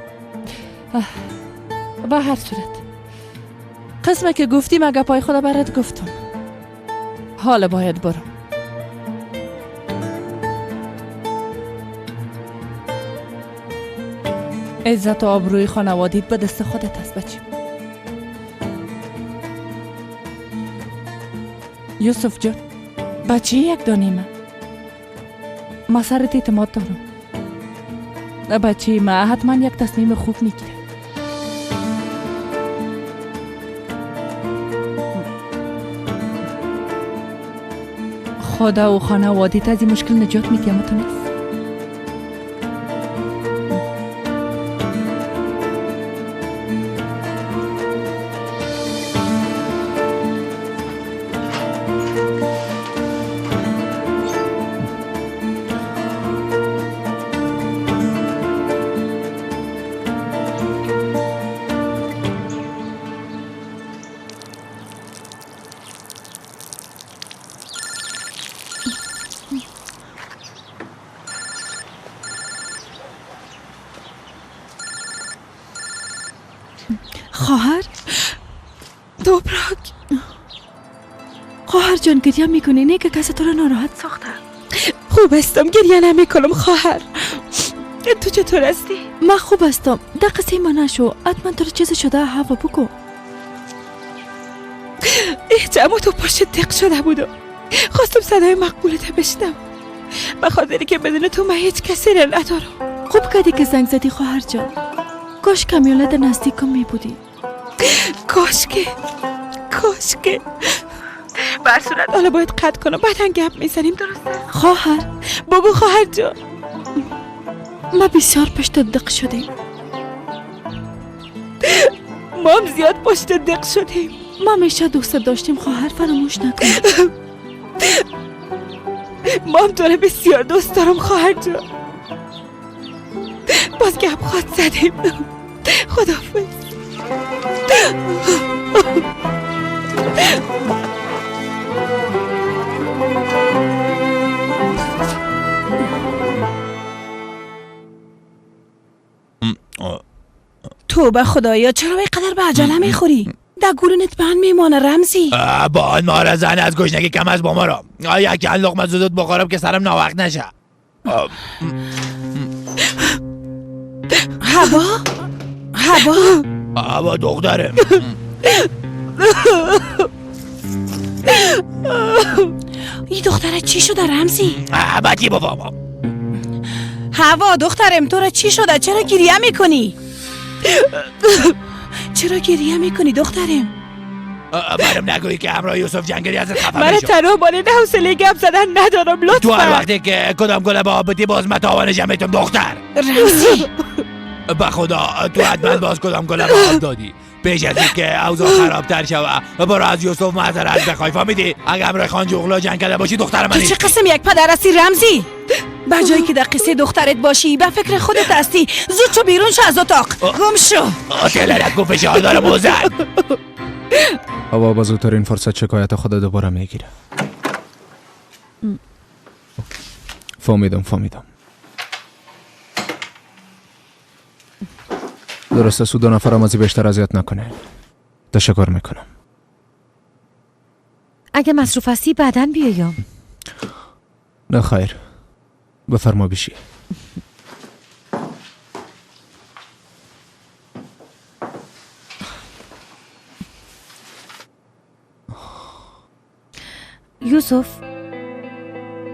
به هر صورت قسمه که گفتیم اگه پای خدا برات گفتم. حالا باید برم. عزت و آبروی خانوادیت به دست خودت است بچیم. یوسف جان بچه یک دانیمه، ما سرت اعتماد دارم. بچه ما حتما یک تصمیم خوب میگیره. خدا و خانوادیت از این مشکل نجات میدیم. اما تو نیست. خواهر دوبراک، خواهر جان گریه میکنی؟ نه که کسی تو را ناراحت ساخته. خوب هستم، گریه نمیکنم خواهر. تو چطور هستی؟ من خوب هستم. در قصه من نشو، حتما تو را چیزی شده. هوا بگو. اما تو پشت تق شده بودم، خواستم صدای مقبولت بشنم. به خاطر که بدون تو من هیچ کسی را ندارم. خوب کردی که زنگ زدی خواهر جان. کاش کمیاله در نزدیکم می بودی. کاش که بر صورت حالا باید قطع کنم، بعدا گپ میزنیم، درسته؟ خواهر بگو خواهر جان. ما بسیار پشت دق شدیم. ما هم زیاد پشت دق شدیم. ما همیشه دوست داشتیم خواهر، فراموش نکن. ما هم تو رو بسیار دوست دارم خواهر جان. باز گپ خواهد زدیم. خداحافظ. توبه خدایا، چرا اینقدر به عجله میخوری؟ در گورنت بند میمانه رمزی. با آن مار زن از گشنگی کم از با ما را. یک لقمه زود بخورم که سرم ناوقت نشه. هوا هوا هوا دخترم. این دختره چی شده رمزی؟ بدی بابا. هوا دخترم تو را چی شده؟ چرا گریه میکنی؟ چرا گریه میکنی دخترم؟ برم نگویی که همراه یوسف جنگلی از خفه من میشم. تنها باله نه حوصله گپ زدن ندارم لطفا. تو هر وقتی که کدام گله با آب بدی باز من تاوانش هم میتم دختر. رمزی به خدا تو حتما باز کدام گله با آب دادی. پیش از اینکه اوضاع خرابتر شوه برو از یوسف معذرت بخوای، فهمیدی؟ اگه همراه خان جغلا جنگ کرده باشی دختر من تو چه قسم یک پدر هستی رمزی؟ به جایی که در قصه دخترت باشی به فکر خودت هستی. زود شو بیرون شو از اتاق، گم شو. تلرک فشار داره بوزن. هوا با زودترین فرصت شکایت خود دوباره میگیره. فهمیدم. درسته سو دو نفرم از بیشتر اذیت نکنه. تشکر میکنم. اگه مصروف هستی بعداً بیایم. نه خیر، بفرما بشی. یوسف،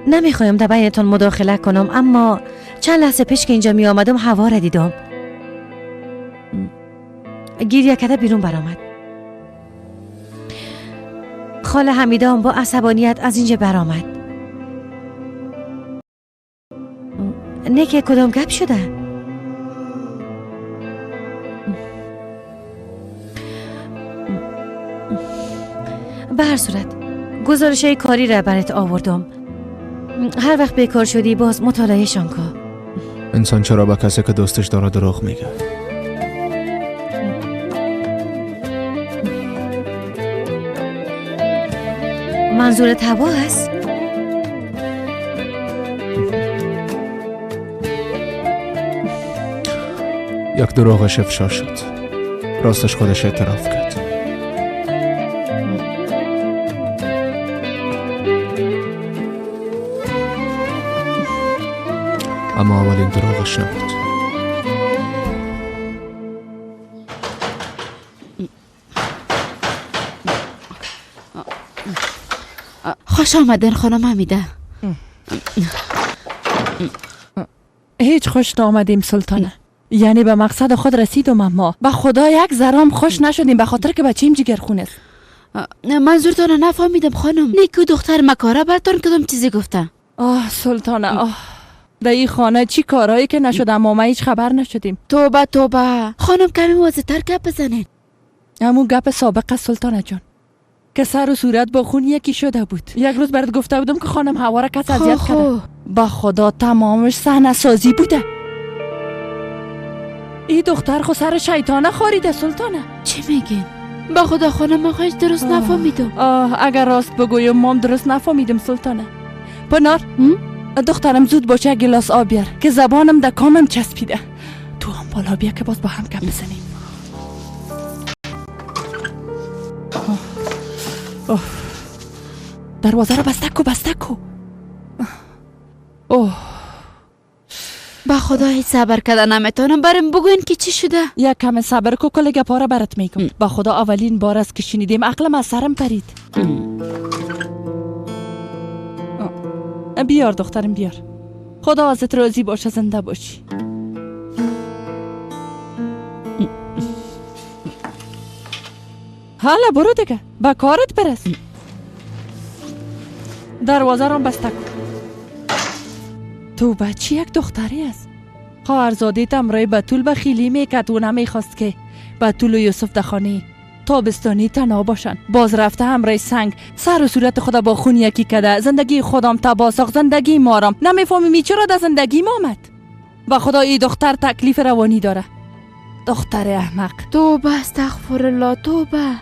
نمیخوایم در بینتان مداخله کنم، اما چند لحظه پیش که اینجا می آمدم هوا را دیدم. گریه کرده بیرون برآمد. خاله حمیده هم با عصبانیت از اینجا برآمد. نه که کدام گپ شده؟ به هر صورت گزارش کاری را برات آوردم. هر وقت بیکار شدی باز مطالعهشان کن. انسان چرا به کسی که دوستش داره دروغ میگه؟ منظورت هوا است؟ یک دروغش افشا شد. راستش خودش اعتراف کرد. اما اولین دروغش نبود. خوش آمدن خانم حمیده. هیچ خوش نآمدیم سلطانه. یعنی به مقصد خود رسیدم، اما به خدا یک ذرام خوش نشدیم به خاطر که بچیم جگرخون است. منظورتان نفهمیدم خانم. نیکو دختر مکاره برتان کدام چیزی گفته؟ آه سلطانه، آه در این خانه چی کارهایی که نشد اما ما هیچ خبر نشدیم. توبه توبه خانم، کمی واضح‌تر گپ بزنین. همون گپ سابقه سلطانه جان که سر و صورت با خون یکی شده بود. یک روز برات گفته بودم که خانم هوا را کس اذیت کرده. با خدا تمامش صحنه سازی بوده. این دختر خو سر شیطانه خاریده سلطانه. چی میگین؟ با خدا خانم من خواهش درست نفهمیدم. آه اگر راست بگویم مام درست نفهمیدم سلطانه. پنار دخترم زود باشه گلاس آب بیار که زبانم در کامم چسبیده. تو هم بالا بیا که باز با هم گپ بزنیم. دروازه رو بسته کو، بسته کو. اوه با خدا هیچ صبر کردن نمیتونم. برم بگوین که چی شده. یک کم صبر کو، کل گپا را برات میگم. با خدا اولین بار است که شنیدیم عقلم از سرم پرید. بیار دخترم بیار. خدا ازت راضی باشه، زنده باشی. حالا برو دیگه، به کارت برس. دروازه را بسته کن. تو بچی یک دختری است. خواهرزاده تمرای بتول به خیلی میکرد و نمیخواست که بتول و یوسف در خانه تابستانی تنها باشن. باز رفته همراه سنگ سر و صورت خدا با خون یکی کده. زندگی خودم تباه ساخت، زندگی مارم. نمیفهمی چرا در زندگی ما آمد. و خدا ای دختر تکلیف روانی داره. دختر احمق. توبه، استغفر الله، توبه.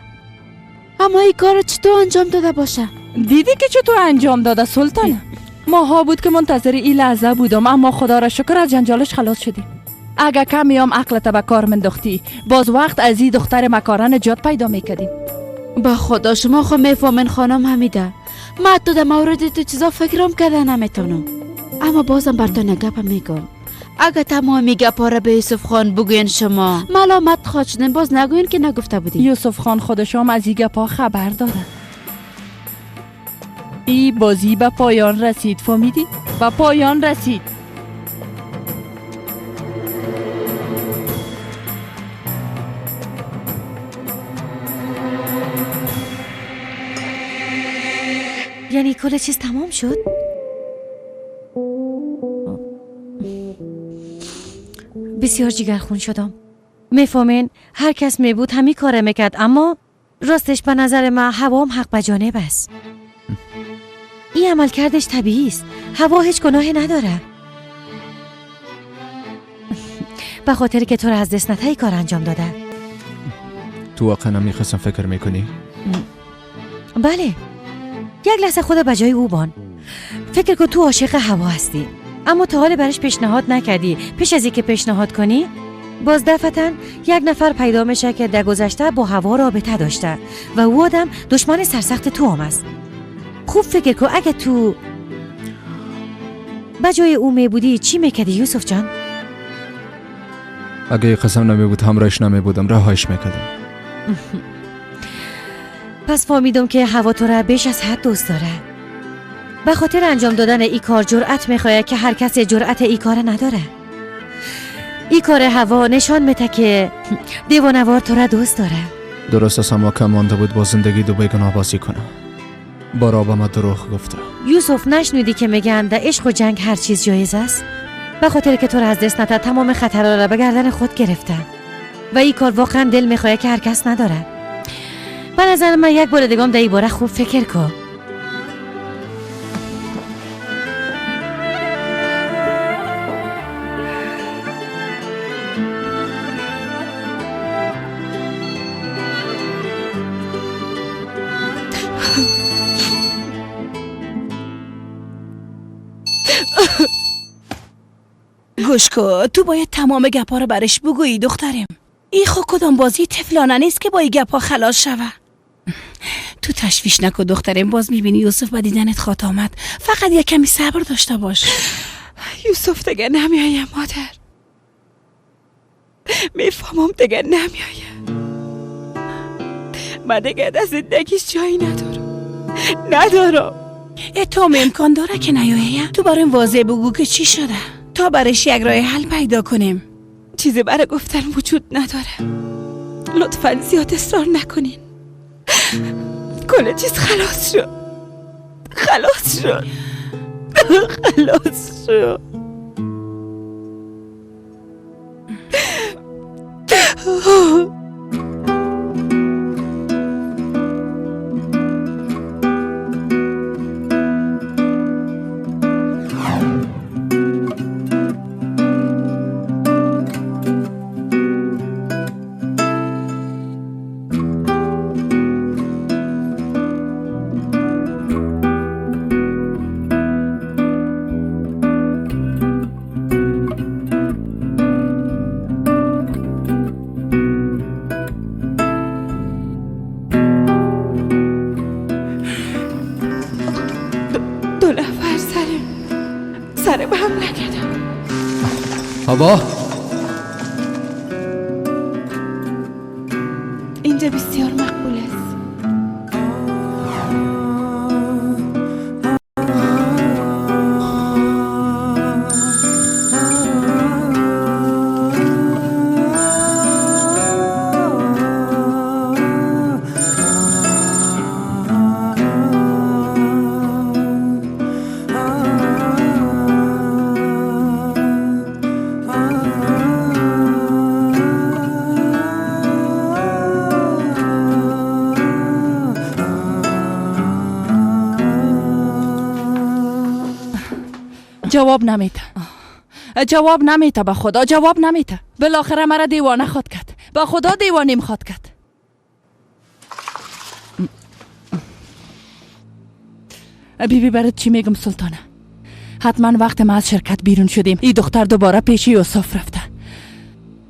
اما این کار چطور انجام داده باشه؟ دیدی که چطور انجام داده سلطانه؟ ماها بود که منتظر این لحظه بودم، اما خدا را شکر از جنجالش خلاص شدیم. اگه کمی هم عقلت به کار منداختی، باز وقت از این دختر مکاره نجات پیدا میکردیم. با خدا شما خو میفهمین خانم حمیده، من تو در مورد تو چیزا فکرم کرده نمیتونم، اما بازم برتان گپ میگم. اگه تمامی گپا را به یوسف خان بگوین شما ملامت خواهد شدین، باز نگوین که نگفته بودین. یوسف خان خودش هم از این گپا خبر داره. ای بازی به پایان رسید، فهمیدی؟ به پایان رسید. یعنی کل چیز تمام شد؟ بسیار جگرخون شدم. میفهمین هر کس می بود همین کار میکرد، اما راستش به نظر من هوام حق به جانب است. این عمل کردش طبیعی است. هوا هیچ گناهی نداره. به خاطر که تو را از دست نتایی کار انجام داده. تو واقعا میخواستم فکر میکنی؟ بله. یک لحظه خود به جای او بان. فکر کن تو عاشق هوا هستی، اما تا حال برش پیشنهاد نکردی. پیش از اینکه پیشنهاد کنی، باز دفعتاً یک نفر پیدا میشه که در گذشته با هوا رابطه داشته و او آدم دشمن سرسخت تو هم است. خوب فکر کن اگه تو به جای او می بودی چی میکردی یوسف جان؟ اگه قسم نمی بود همراهش نمی بودم، رهایش میکردم. پس فهمیدم که هوا تو را بیش از حد دوست داره. به خاطر انجام دادن ای کار جرأت میخواد که هر کس جرأت ای کار نداره. ای کار هوا نشان میده که دیوانه‌وار تو را دوست داره. درست است، اما کم مانده بود با زندگی دو بیگناه بازی کنه. بارا به ما دروغ گفته. یوسف نشنیدی که میگن در عشق و جنگ هر چیز جایز است؟ به خاطر که تو را از دست نده تمام خطرها را به گردن خود گرفته و این کار واقعا دل میخواد که هر کس نداره. به نظر من یک بار دیگه هم در این باره خوب فکر کن. گوش کن، تو باید تمام گپا رو برش بگویی دخترم. ای خو کدام بازی طفلانه نیست که با این گپا خلاص شوه. تو تشویش نکن دخترم، باز میبینی یوسف به دیدنت خواهد آمد. فقط یک کمی صبر داشته باش. یوسف دیگه نمیایه مادر. میفهمم دیگه نمیایه. من دیگه در زندگیش جایی ندارم. تو امکان داره که نیایه؟ تو برایم واضح بگو که چی شده تا برش یک راه حل پیدا کنیم. چیزی برای گفتن وجود نداره. لطفا زیاد اصرار نکنین. کل چیز خلاص شد. خلاص شد. خلاص شد. هوا اینجا بسیار مقبول است. جواب نمیده، جواب نمیده، به خدا جواب نمیده. بالاخره مرا دیوانه خواد کرد، به خدا دیوانیم خواد کرد. بیبی برات چی میگم سلطانه، حتما وقت ما از شرکت بیرون شدیم این دختر دوباره پیش یوسف رفته،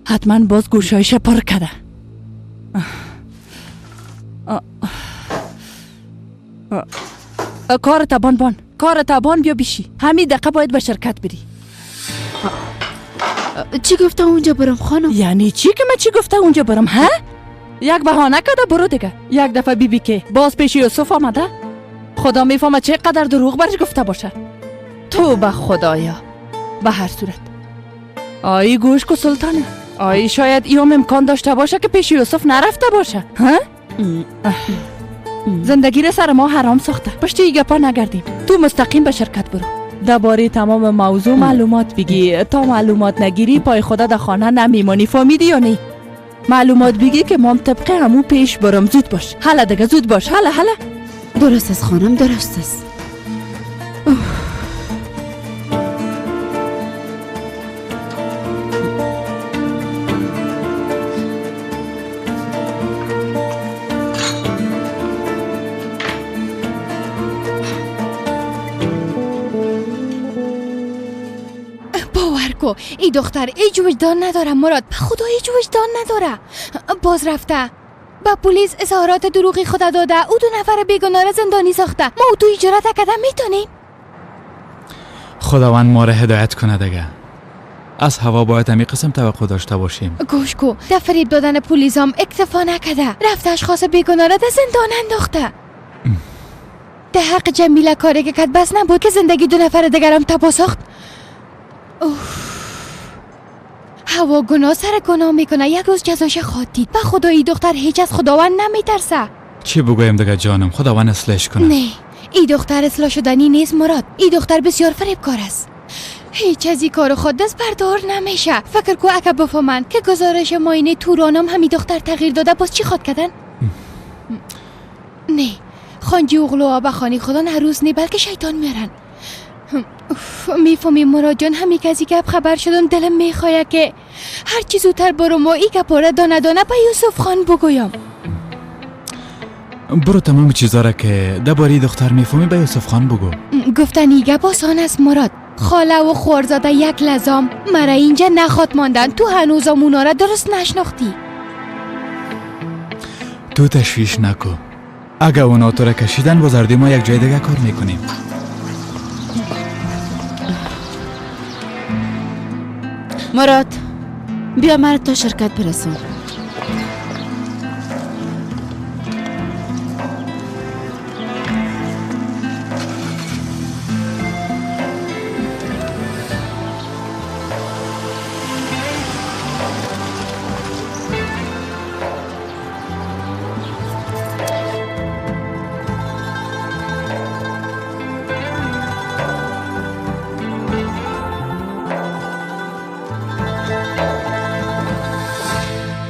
حتما باز گوشایش پر کرده. کار تبان بان، کار تبان بیا بیشی، همین دقیقه باید به شرکت بری. چی گفته اونجا برم خانم؟ یعنی چی که من چی گفته اونجا برم؟ ها؟ یک بهانه کده برو دیگه. یک دفعه بیبی بی که باز پیش یوسف آمده، خدا میفهمه چه قدر دروغ برش گفته باشه. تو به خدایا. به هر صورت آی گوش کو سلطانه، آی شاید ایام امکان داشته باشه که پیش یوسف نرفته باشه. ها؟ زندگی را سر ما حرام ساخته. پشت ای گپا نگردیم، تو مستقیم به شرکت برو، درباره تمام موضوع معلومات بگی. تا معلومات نگیری پای خدا در خانه نمیمانی، فهمیدی یا نه؟ معلومات بگی که مام طبق همو پیش برم. زود باش، حالا دیگه زود باش، حالا حالا. درست است خانم، درست است. ای دختر هیچ وجدان نداره مراد، به خدا هیچ وجدان نداره. باز رفته با پلیس اظهارات دروغی خدا داده، او 2 نفر بیگناه را زندانی ساخته. ما او تو اجرات کده میتونیم. خداوند ما را هدایت کنه دیگه. از هوا باید همی قسم توقع داشته باشیم. گوش کو، در فریب دادن پلیس هم اکتفا نکده، رفته اشخاص بیگناه را در زندان انداخته. در حق جمیله کاری که کد بس نبود که زندگی 2 نفر دیگرم تباه ساخت. اوه. هوا گناه سر گناه میکنه، یک روز جزاش خواهد دید. به خدایی دختر هیچ از خداوند نمیترسه. چی بگویم دیگه جانم، خداوند اصلاحش کنه. نه، ای دختر اصلاح شدنی نیست مراد. ای دختر بسیار فریبکار است. هیچ از این کار خود دست بردار نمیشه. فکر کو اگه بفهمن که گزارش ماینه تورانم همی دختر تغییر داده، باز چی خواد کردن؟ نه، خانجی اغلو به خانه خدا هر نه بلکه شیطان میارن. میفهمی مراد جان، همی کسی که خبر شدم دلم میخواه که هر چی زودتر برو ما ای گپاره دانه دانه به یوسف خان بگویم. برو تمام چیزا را که درباره دختر میفهمی به یوسف خان بگو. گفتن ای گپ آسان است مراد. خاله و خورزاده یک لزام مرا اینجا نخواد ماندن. تو هنوزم اونا را درست نشناختی. تو تشویش نکو، اگه اونا تو را کشیدن با زردی ما یک جای دیگه کار میکنیم. مراد بیا مرا تا شرکت برسون.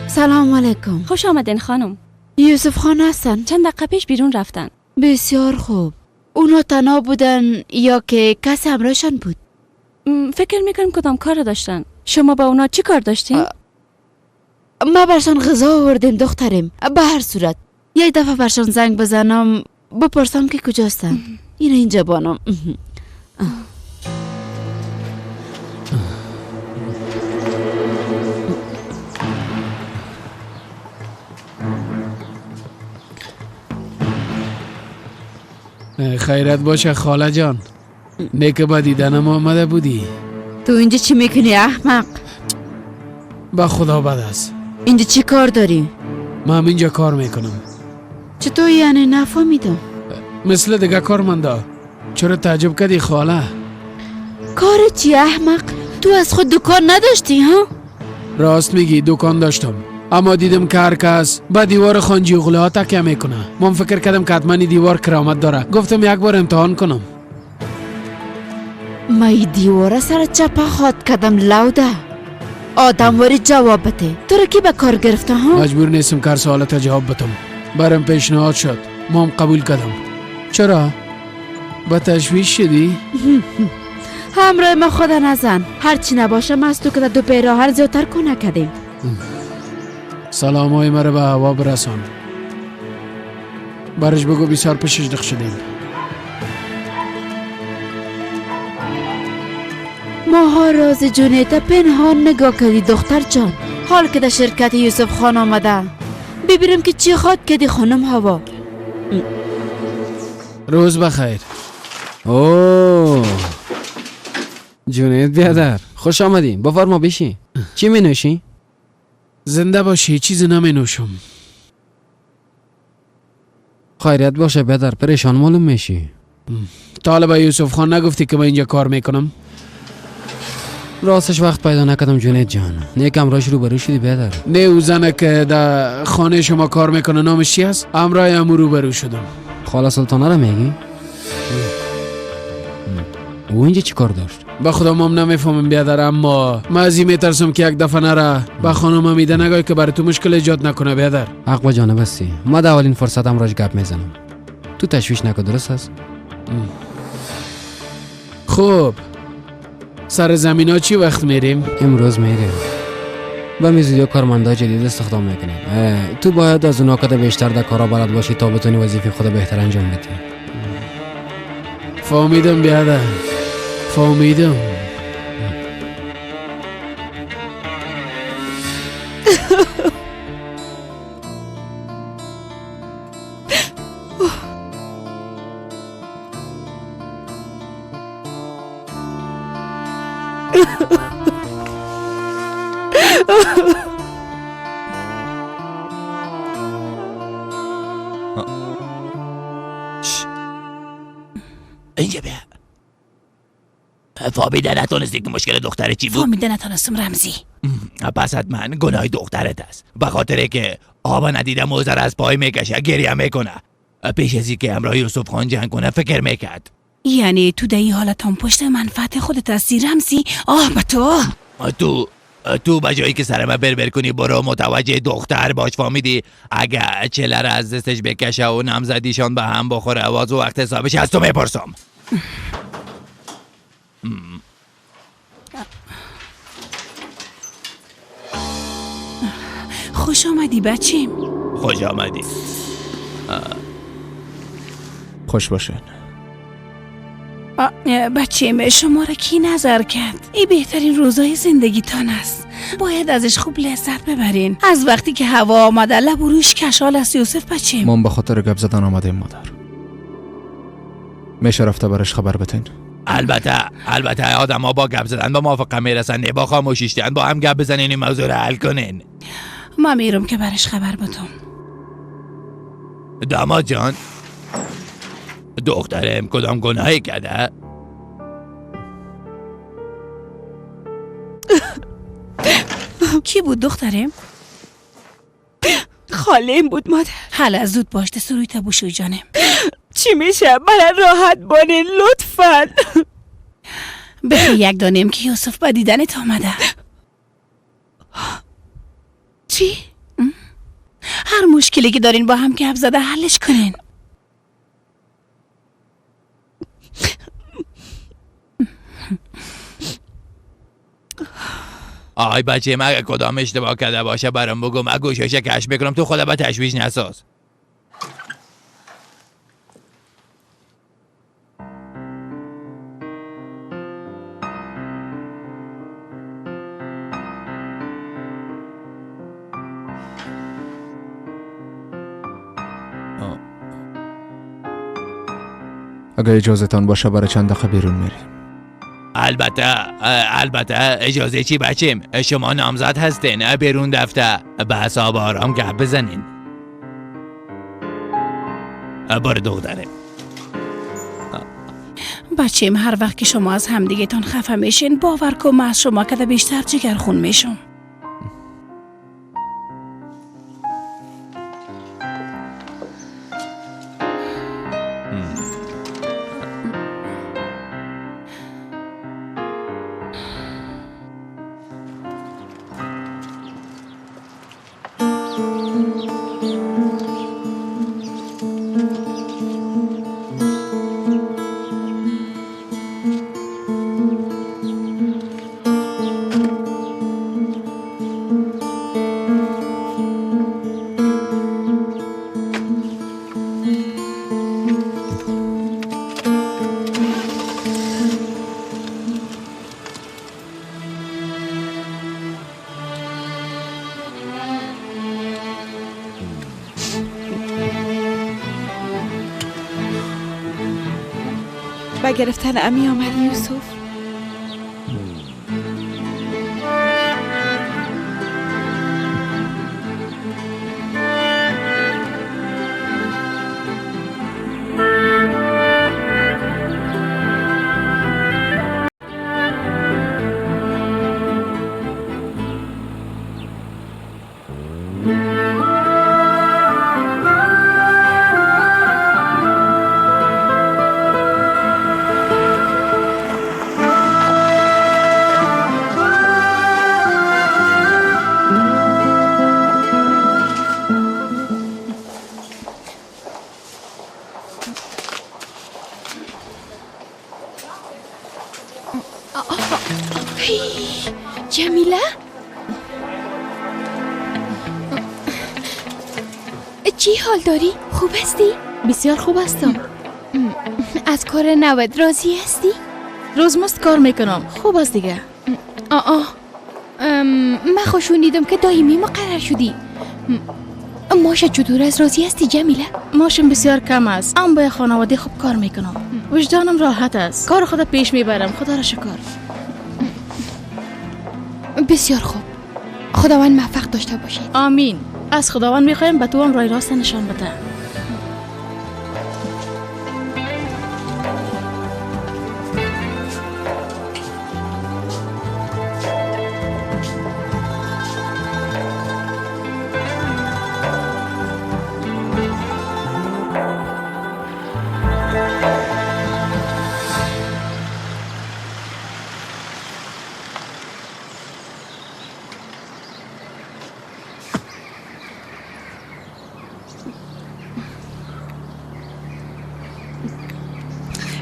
سلام علیکم. خوش آمدین خانم. یوسف خان هستن؟ چند دقیقه پیش بیرون رفتن. بسیار خوب. اونا تنها بودن یا که کسی همراهشان بود؟ فکر میکنم کدام کار داشتن. شما با اونا چی کار داشتین؟ ما برشان غذا آوردیم دخترم. به هر صورت یک دفعه برشان زنگ بزنم بپرسم که کجاستن. اینو اینجا بانم. خیرت باشه خاله جان، نیک با دیدنم آمده بودی. تو اینجا چی میکنی احمق؟ با خدا بد است. اینجا چی کار داری؟ من اینجا کار میکنم. چطور یعنی؟ نفهمیدم. مثل دیگه کارمندا. چرا تعجب کردی خاله؟ کار چی احمق؟ تو از خود دکان نداشتی ها؟ راست میگی، دکان داشتم، اما دیدم که هر کس به دیوار خانجی اغلوها تکیه میکنه. من فکر کردم که حتما دیوار کرامت داره، گفتم یک بار امتحان کنم. ما ای دیوار سر چپه خواد کردم لوده. آدمواری جواب بده. تو را کی به کار گرفته ها؟ مجبور نیستم که هر سوالت جواب بدم. برم پیشنهاد شد، ما هم قبول کردم. چرا؟ با تشویش شدی؟ همراه ما خدا نزن، هرچی نباشه از تو که در دو پیراهن زیادتر کنه کردیم. سلام های مرا به هوا برسان، برش بگو بسیار پشش دق شدیم. ماها راز جونیتا پنهان نگاه کردی دختر جان. حال که در شرکت یوسف خان آمده ببینم که چی خواد کردی خانم هوا. روز بخیر. اوه جونید بیادر، خوش آمدی. بفرما بشی. چی می نوشی؟ زنده باشی، چیزی نمی نوشم. خیریت باشه بیادر، پریشان معلوم میشی. طالب یوسف خان نگفتی که من اینجا کار میکنم؟ راستش وقت پیدا نکردم جونید جان. نیکم راش روبرو شدی بیادر. نه او زنه که در خانه شما کار میکنه نامش چی است؟ همراه امو روبرو شدم. خاله سلطانه را میگی؟ او اینجا چی کار داشت؟ به خدا مام نمیفهمم بیادر، اما من از این میترسم که یک دفعه نره به خانم امیده نگاه که برای تو مشکل ایجاد نکنه بیادر. حق با جانب هستی. ما در اولین فرصت همراهش گپ میزنم. تو تشویش نکن، درست است؟ خب سر زمین ها چی وقت میریم؟ امروز میریم. به میزودی کارمندای جدید استخدام میکنیم. تو باید از اونا کده بیشتر در کارا بلد باشی تا بتونی وظیفه خود بهتر انجام بدی. فهمیدم بیادر، فهمیدم. اینجا بیا. فهمیده نتونستی که مشکل دختره چی بود؟ فهمیده نتونستم رمزی. پس حتما گناه دخترت است. به خاطر که آبا ندیده موزه از پای میکشه گریه میکنه. پیش از اینکه همراه یوسف خان جنگ کنه فکر میکرد. یعنی تو در این حالت هم پشت منفعت خودت هستی رمزی؟ آه به تو. تو به جایی که سر من بربر کنی برو متوجه دختر باش، فهمیدی؟ اگه چله را از دستش بکشه و نامزدیشان به هم بخوره آواز و وقت حسابش از تو میپرسم. خوش آمدی بچیم. خوش آمدی. خوش باشین. بچیم شما را کی نظر کرد؟ این بهترین روزای زندگیتان است، باید ازش خوب لذت ببرین. از وقتی که هوا آمده لب و رویش کشال است یوسف بچیم. ما به خاطر گپ زدن آمدیم مادر. میشه رفته برش خبر بتین؟ البته آدم ها با گپ زدن با موافقه میرسن، نه با خاموشیشتن. با هم گپ بزنین این موضوع را حل کنین. ما میرم که برش خبر بدم. داماد جان، دخترم کدام گناهی کرده؟ کی بود دخترم؟ خالیم بود مادر. حالا زود باش دست روی تبوشوی جانم. چی میشه؟ من راحت بانین لطفا. بخی یک دانیم که یوسف به دیدنت آمده. چی؟ هر مشکلی که دارین با هم گپ زده حلش کنین. آی بچه من اگه کدام اشتباه کرده باشه برام بگو، من گوشش کش بکنم. تو خدا به تشویش نساز. اگه اجازهتان باشه برای چند دقیقه بیرون میریم. البته اجازه چی بچیم؟ شما نامزد هستین، بیرون دفتر به حساب آرام گپ بزنین. برو دختره. بچیم هر وقت که شما از همدیگه تان خفه میشین باور کن من از شما کده بیشتر جگر خون میشم. به گرفتن امی آمدی یوسف؟ جمیله؟ چی حال داری؟ خوب هستی؟ بسیار خوب هستم. از کار نوت راضی هستی؟ روز مست کار میکنم. خوب است دیگه. من خوشونیدم که دائمی مقرر شدی. ماش چطور از راضی هستی جمیله؟ ماشم بسیار کم است، اما با خانواده خوب کار میکنم. وجدانم راحت است. کار خود پیش میبرم. خدا را شکر. بسیار خوب. خداوند موفق داشته باشید. آمین. از خداوند میخوایم به تو هم راه راست نشان بده.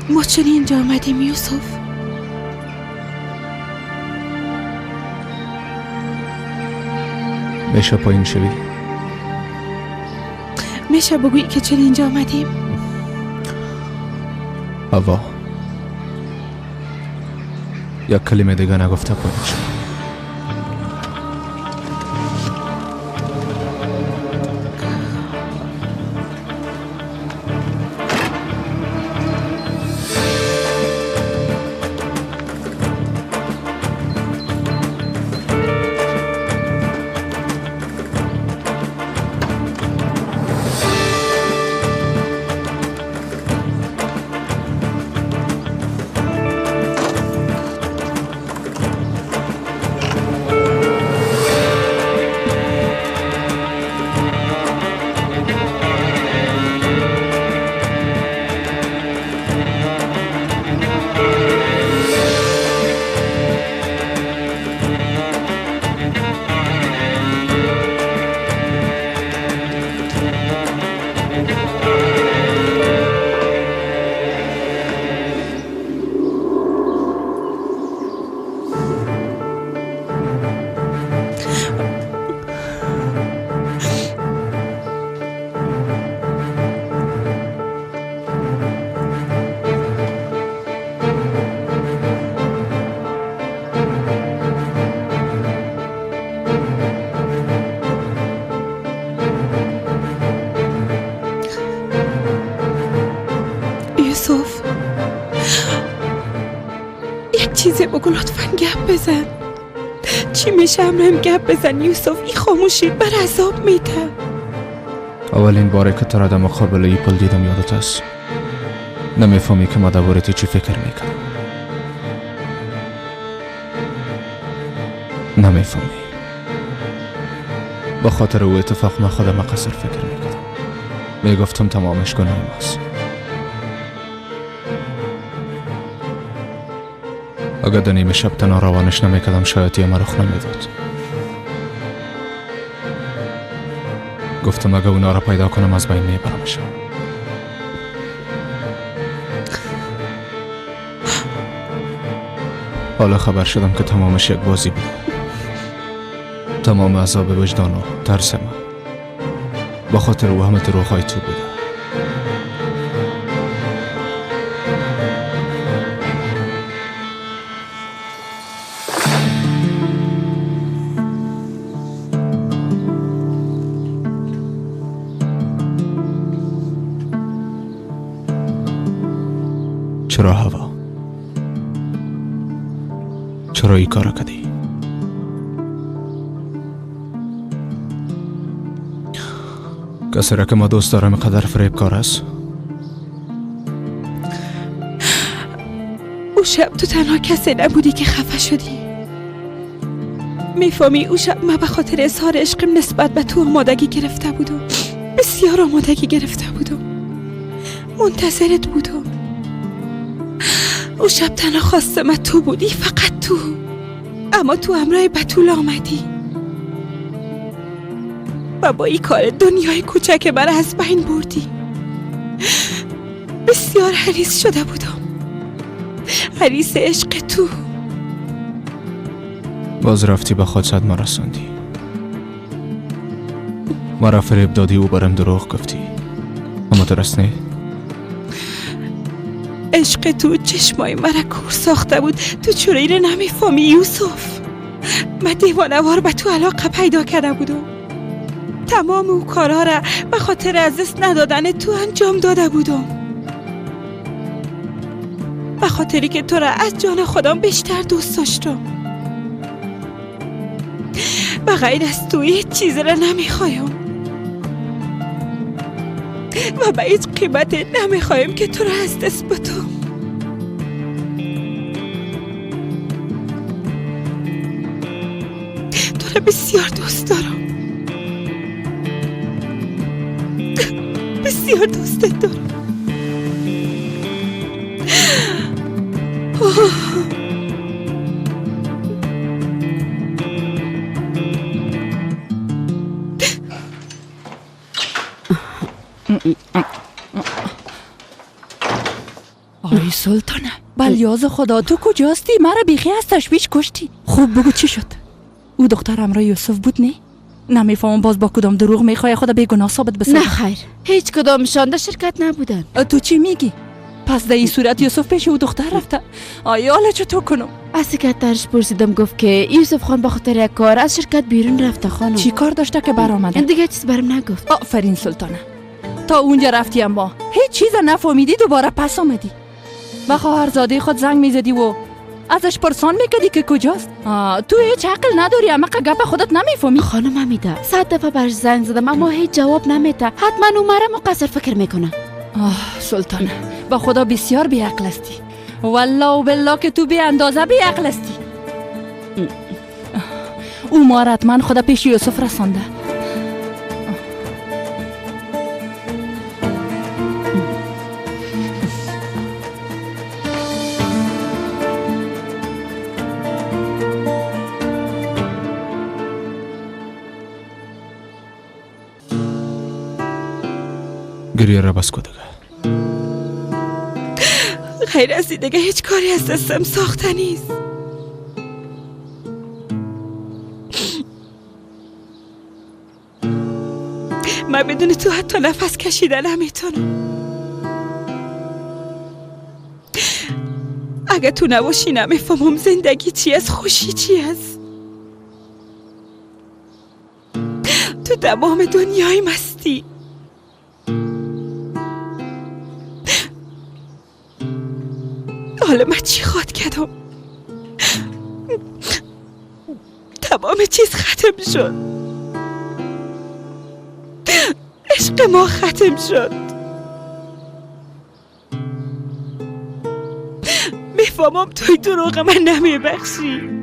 ما چرا اینجا آمدیم یوسف؟ میشه پایین شوی؟ میشه بگویی که چرا اینجا آمدیم؟ هوا یک کلمه دیگه نگفته پایین شو. یوسف یک چیزی بگو لطفا، گپ بزن. چی میشه همراهیم گپ بزن یوسف. این خاموشی بر عذاب میده. اولین باره که تو را در مقابل ای پل دیدم یادت است؟ نمیفهمی که ما درباره تو چی فکر میکنم. نمیفهمی. با خاطر او اتفاق ما خودم قصر فکر میکردم. میگفتم تمامش گناه ماست. اگر در نیمه شب تنها روانش نمیکردم شاید یه مرا رخ نمیداد. گفتم اگر اونا را پیدا کنم از بین میبرمشان. حالا خبر شدم که تمامش یک بازی بود. تمام عذاب وجدان و ترس من با خاطر او همه دروغ‌های تو بوده. چرا هوا؟ چرا این کار کردی؟ کسی را که ما دوست دارم قدر فریبکار است؟ او شب تو تنها کسی نبودی که خفه شدی. میفهمی او شب من به خاطر اظهار عشقم نسبت به تو آمادگی گرفته بودم، بسیار آمادگی گرفته بودم، منتظرت بودم. او شب تنها خواست من تو بودی، فقط تو. اما تو همراه بتول آمدی و با این کار دنیای کوچک من از بین بردی. بسیار حریص شده بودم، حریص عشق تو. باز رفتی به خود صدمه رساندی، مرا فریب دادی و برم دروغ گفتی. اما درست نه؟ عشق تو چشمای مرا کور ساخته بود. تو چرا اینو نمیفهمی یوسف؟ من دیوانه‌وار به تو علاقه پیدا کرده بودم. تمام او کارها را به خاطر از دست ندادن تو انجام داده بودم، به خاطری که تو را از جان خودم بیشتر دوست داشتم. به غیر از تو هیچ چیز را نمیخوایم و به هیچ قیمت نمیخوایم که تو را از دست بدم. تو را بسیار دوست دارم، بسیار دوستت دارم. آی سلطانه، بلیاز خدا تو کجاستی؟ مرا بیخی از تشویش کشتی. خوب بگو چی شد؟ او دختر همراه یوسف بود نه؟ نمیفهمم باز با کدام دروغ میخوای خدا بیگناه ثابت بسازی؟ نه خیر، هیچ کدامشان در شرکت نبودن. تو چی میگی؟ پس در این صورت یوسف پیش او دختر رفته. آی حالا چطور کنم؟ از سکرترش پرسیدم، گفت که یوسف خان به خاطر یک کار از شرکت بیرون رفته. خانم چی کار داشته که برآمده؟ دیگه چیز برم نگفت. آفرین سلطانه، تا اونجا رفتی اما هیچ چیز نفهمیدی، دوباره پس آمدی. به خواهرزاده خود زنگ میزدی و ازش پرسان میکردی که کجاست. تو هیچ عقل نداری، اما گپ خودت نمیفهمی. خانم حمیده، 100 دفعه برش زنگ زدم اما هیچ جواب نمیده. حتما او مرا مقصر فکر میکنه. آه سلطانه، با خدا بسیار بیعقل هستی. والله و بالله که تو بی اندازه بیعقل هستی. او ما را حتما خدا پیش یوسف رسانده. گریه را بس کن دیگه. غیر از این دیگه هیچ کاری از دستم ساخته نیست. من بدون تو حتی نفس کشیدن نمیتونم. اگه تو نباشی نمیفهمم زندگی چی است، خوشی چی است. تو تمام دنیای مستی. حالا من چی خواد کردم؟ تمام چیز ختم شد. عشق ما ختم شد. میفهمم توی دروغ من نمیبخشی.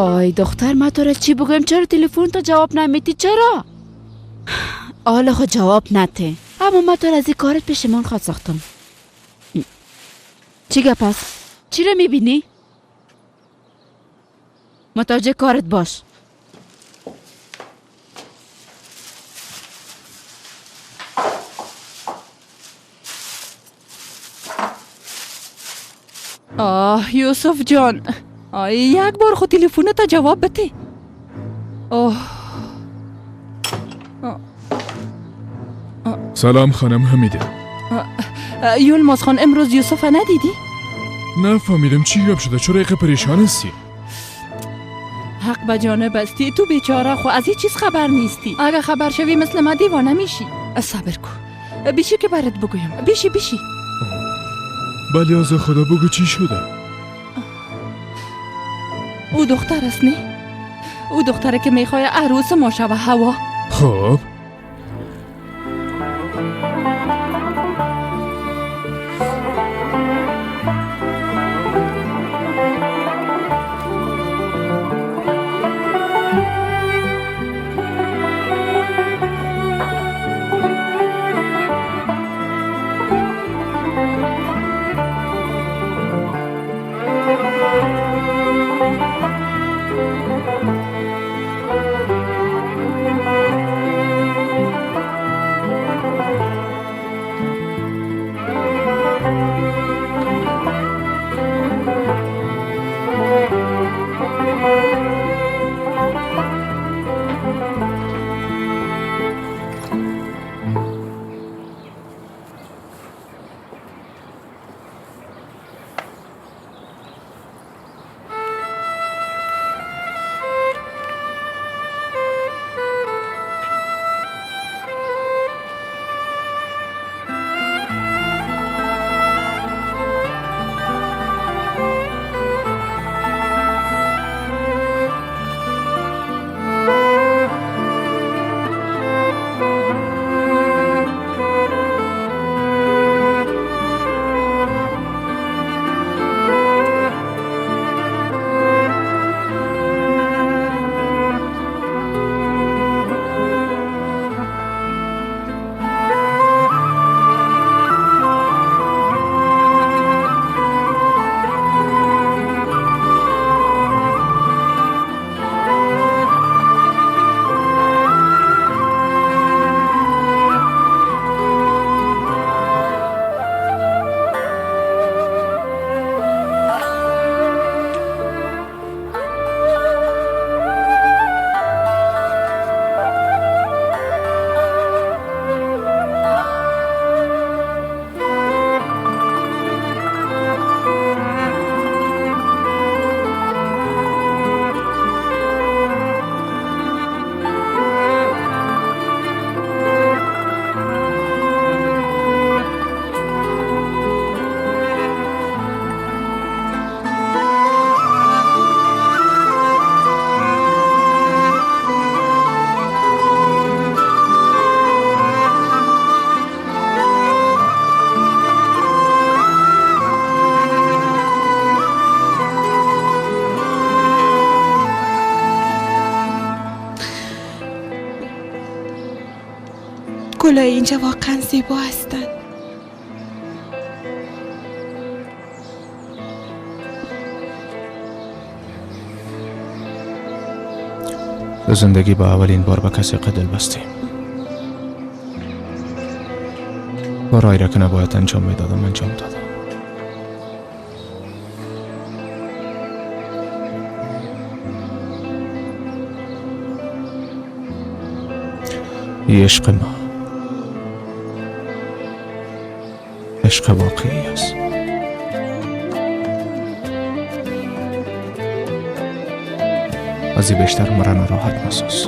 آی دختر، من تو را چی بگویم؟ چرا تلفن تا جواب نمیدی؟ چرا؟ حالا خود جواب نده، اما من تو را از این کارت پشیمان خواد ساختم. چی گپ است؟ چی را میبینی؟ متوجه کارت باش. آه یوسف جان، آی یک بار خود تلفن تا جواب بده. اوه. سلام خانم حمیده. یولماز خان، امروز یوسف ندیدی؟ نفهمیدم چی گپ شده، چرا ایقه پریشان هستی؟ حق به جانب استی، تو بیچاره خو از هیچ چیز خبر نیستی. اگه خبر شوی مثل ما دیوانه میشی. صبر کو، بیشی که برات بگویم. بیشی بیشی. بله از خدا بگو چی شده؟ او دختر است نه؟ او دختره که میخواه عروس ما شوه هوا. خب گلای اینجا واقعا زیبا هستند. در زندگی با اولین بار به کسی قدل بستیم. کارهایی را که نباید انجام میدادم انجام دادم. عشق ما عشق واقعی است. از این بیشتر مرا ناراحت مساز.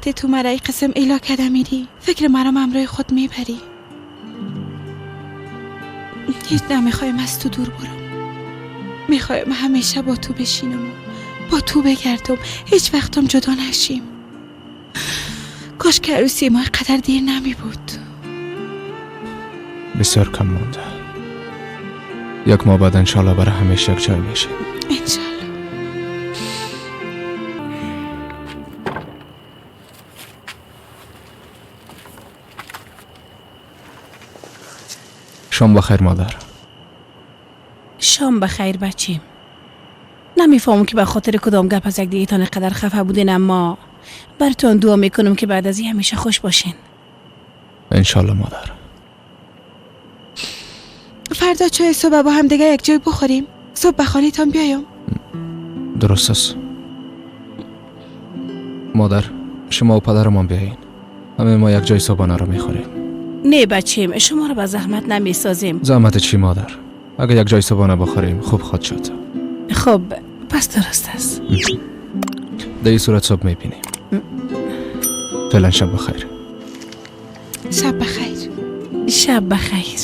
وقتی تو مرا ای قسم ایلا کده میری، فکر مرا همراه خود میبری. هیچ نمیخوایم از تو دور برم. میخوایم همیشه با تو بشینم و با تو بگردم، هیچ وقتم جدا نشیم. کاش که عروسی ما قدر دیر نمی بود. بسیار کم مونده. یک ماه بعد انشالله برای همیشه یک جای میشیم. انشالله. شام بخیر مادر. شام بخیر بچیم. نمیفهمم که به خاطر کدام گپ از یک دیگه تان قدر خفه بودین، اما براتون دعا میکنم که بعد از این همیشه خوش باشین. انشالله مادر. فردا چای صبح با هم دیگه یک جای بخوریم. صبح به خانه تان بیایم. درست است مادر. شما و پدرمان بیاین، همه ما یک جای صبحانه را میخوریم. نه بچیم، شما را به زحمت نمیسازیم. زحمت چی مادر؟ اگر یک جای صبحانه بخوریم خوب خواهد شد. خب پس درست است. در این صورت صبح میبینیم. فعلا شب بخیر. شب بخیر. شب بخیر.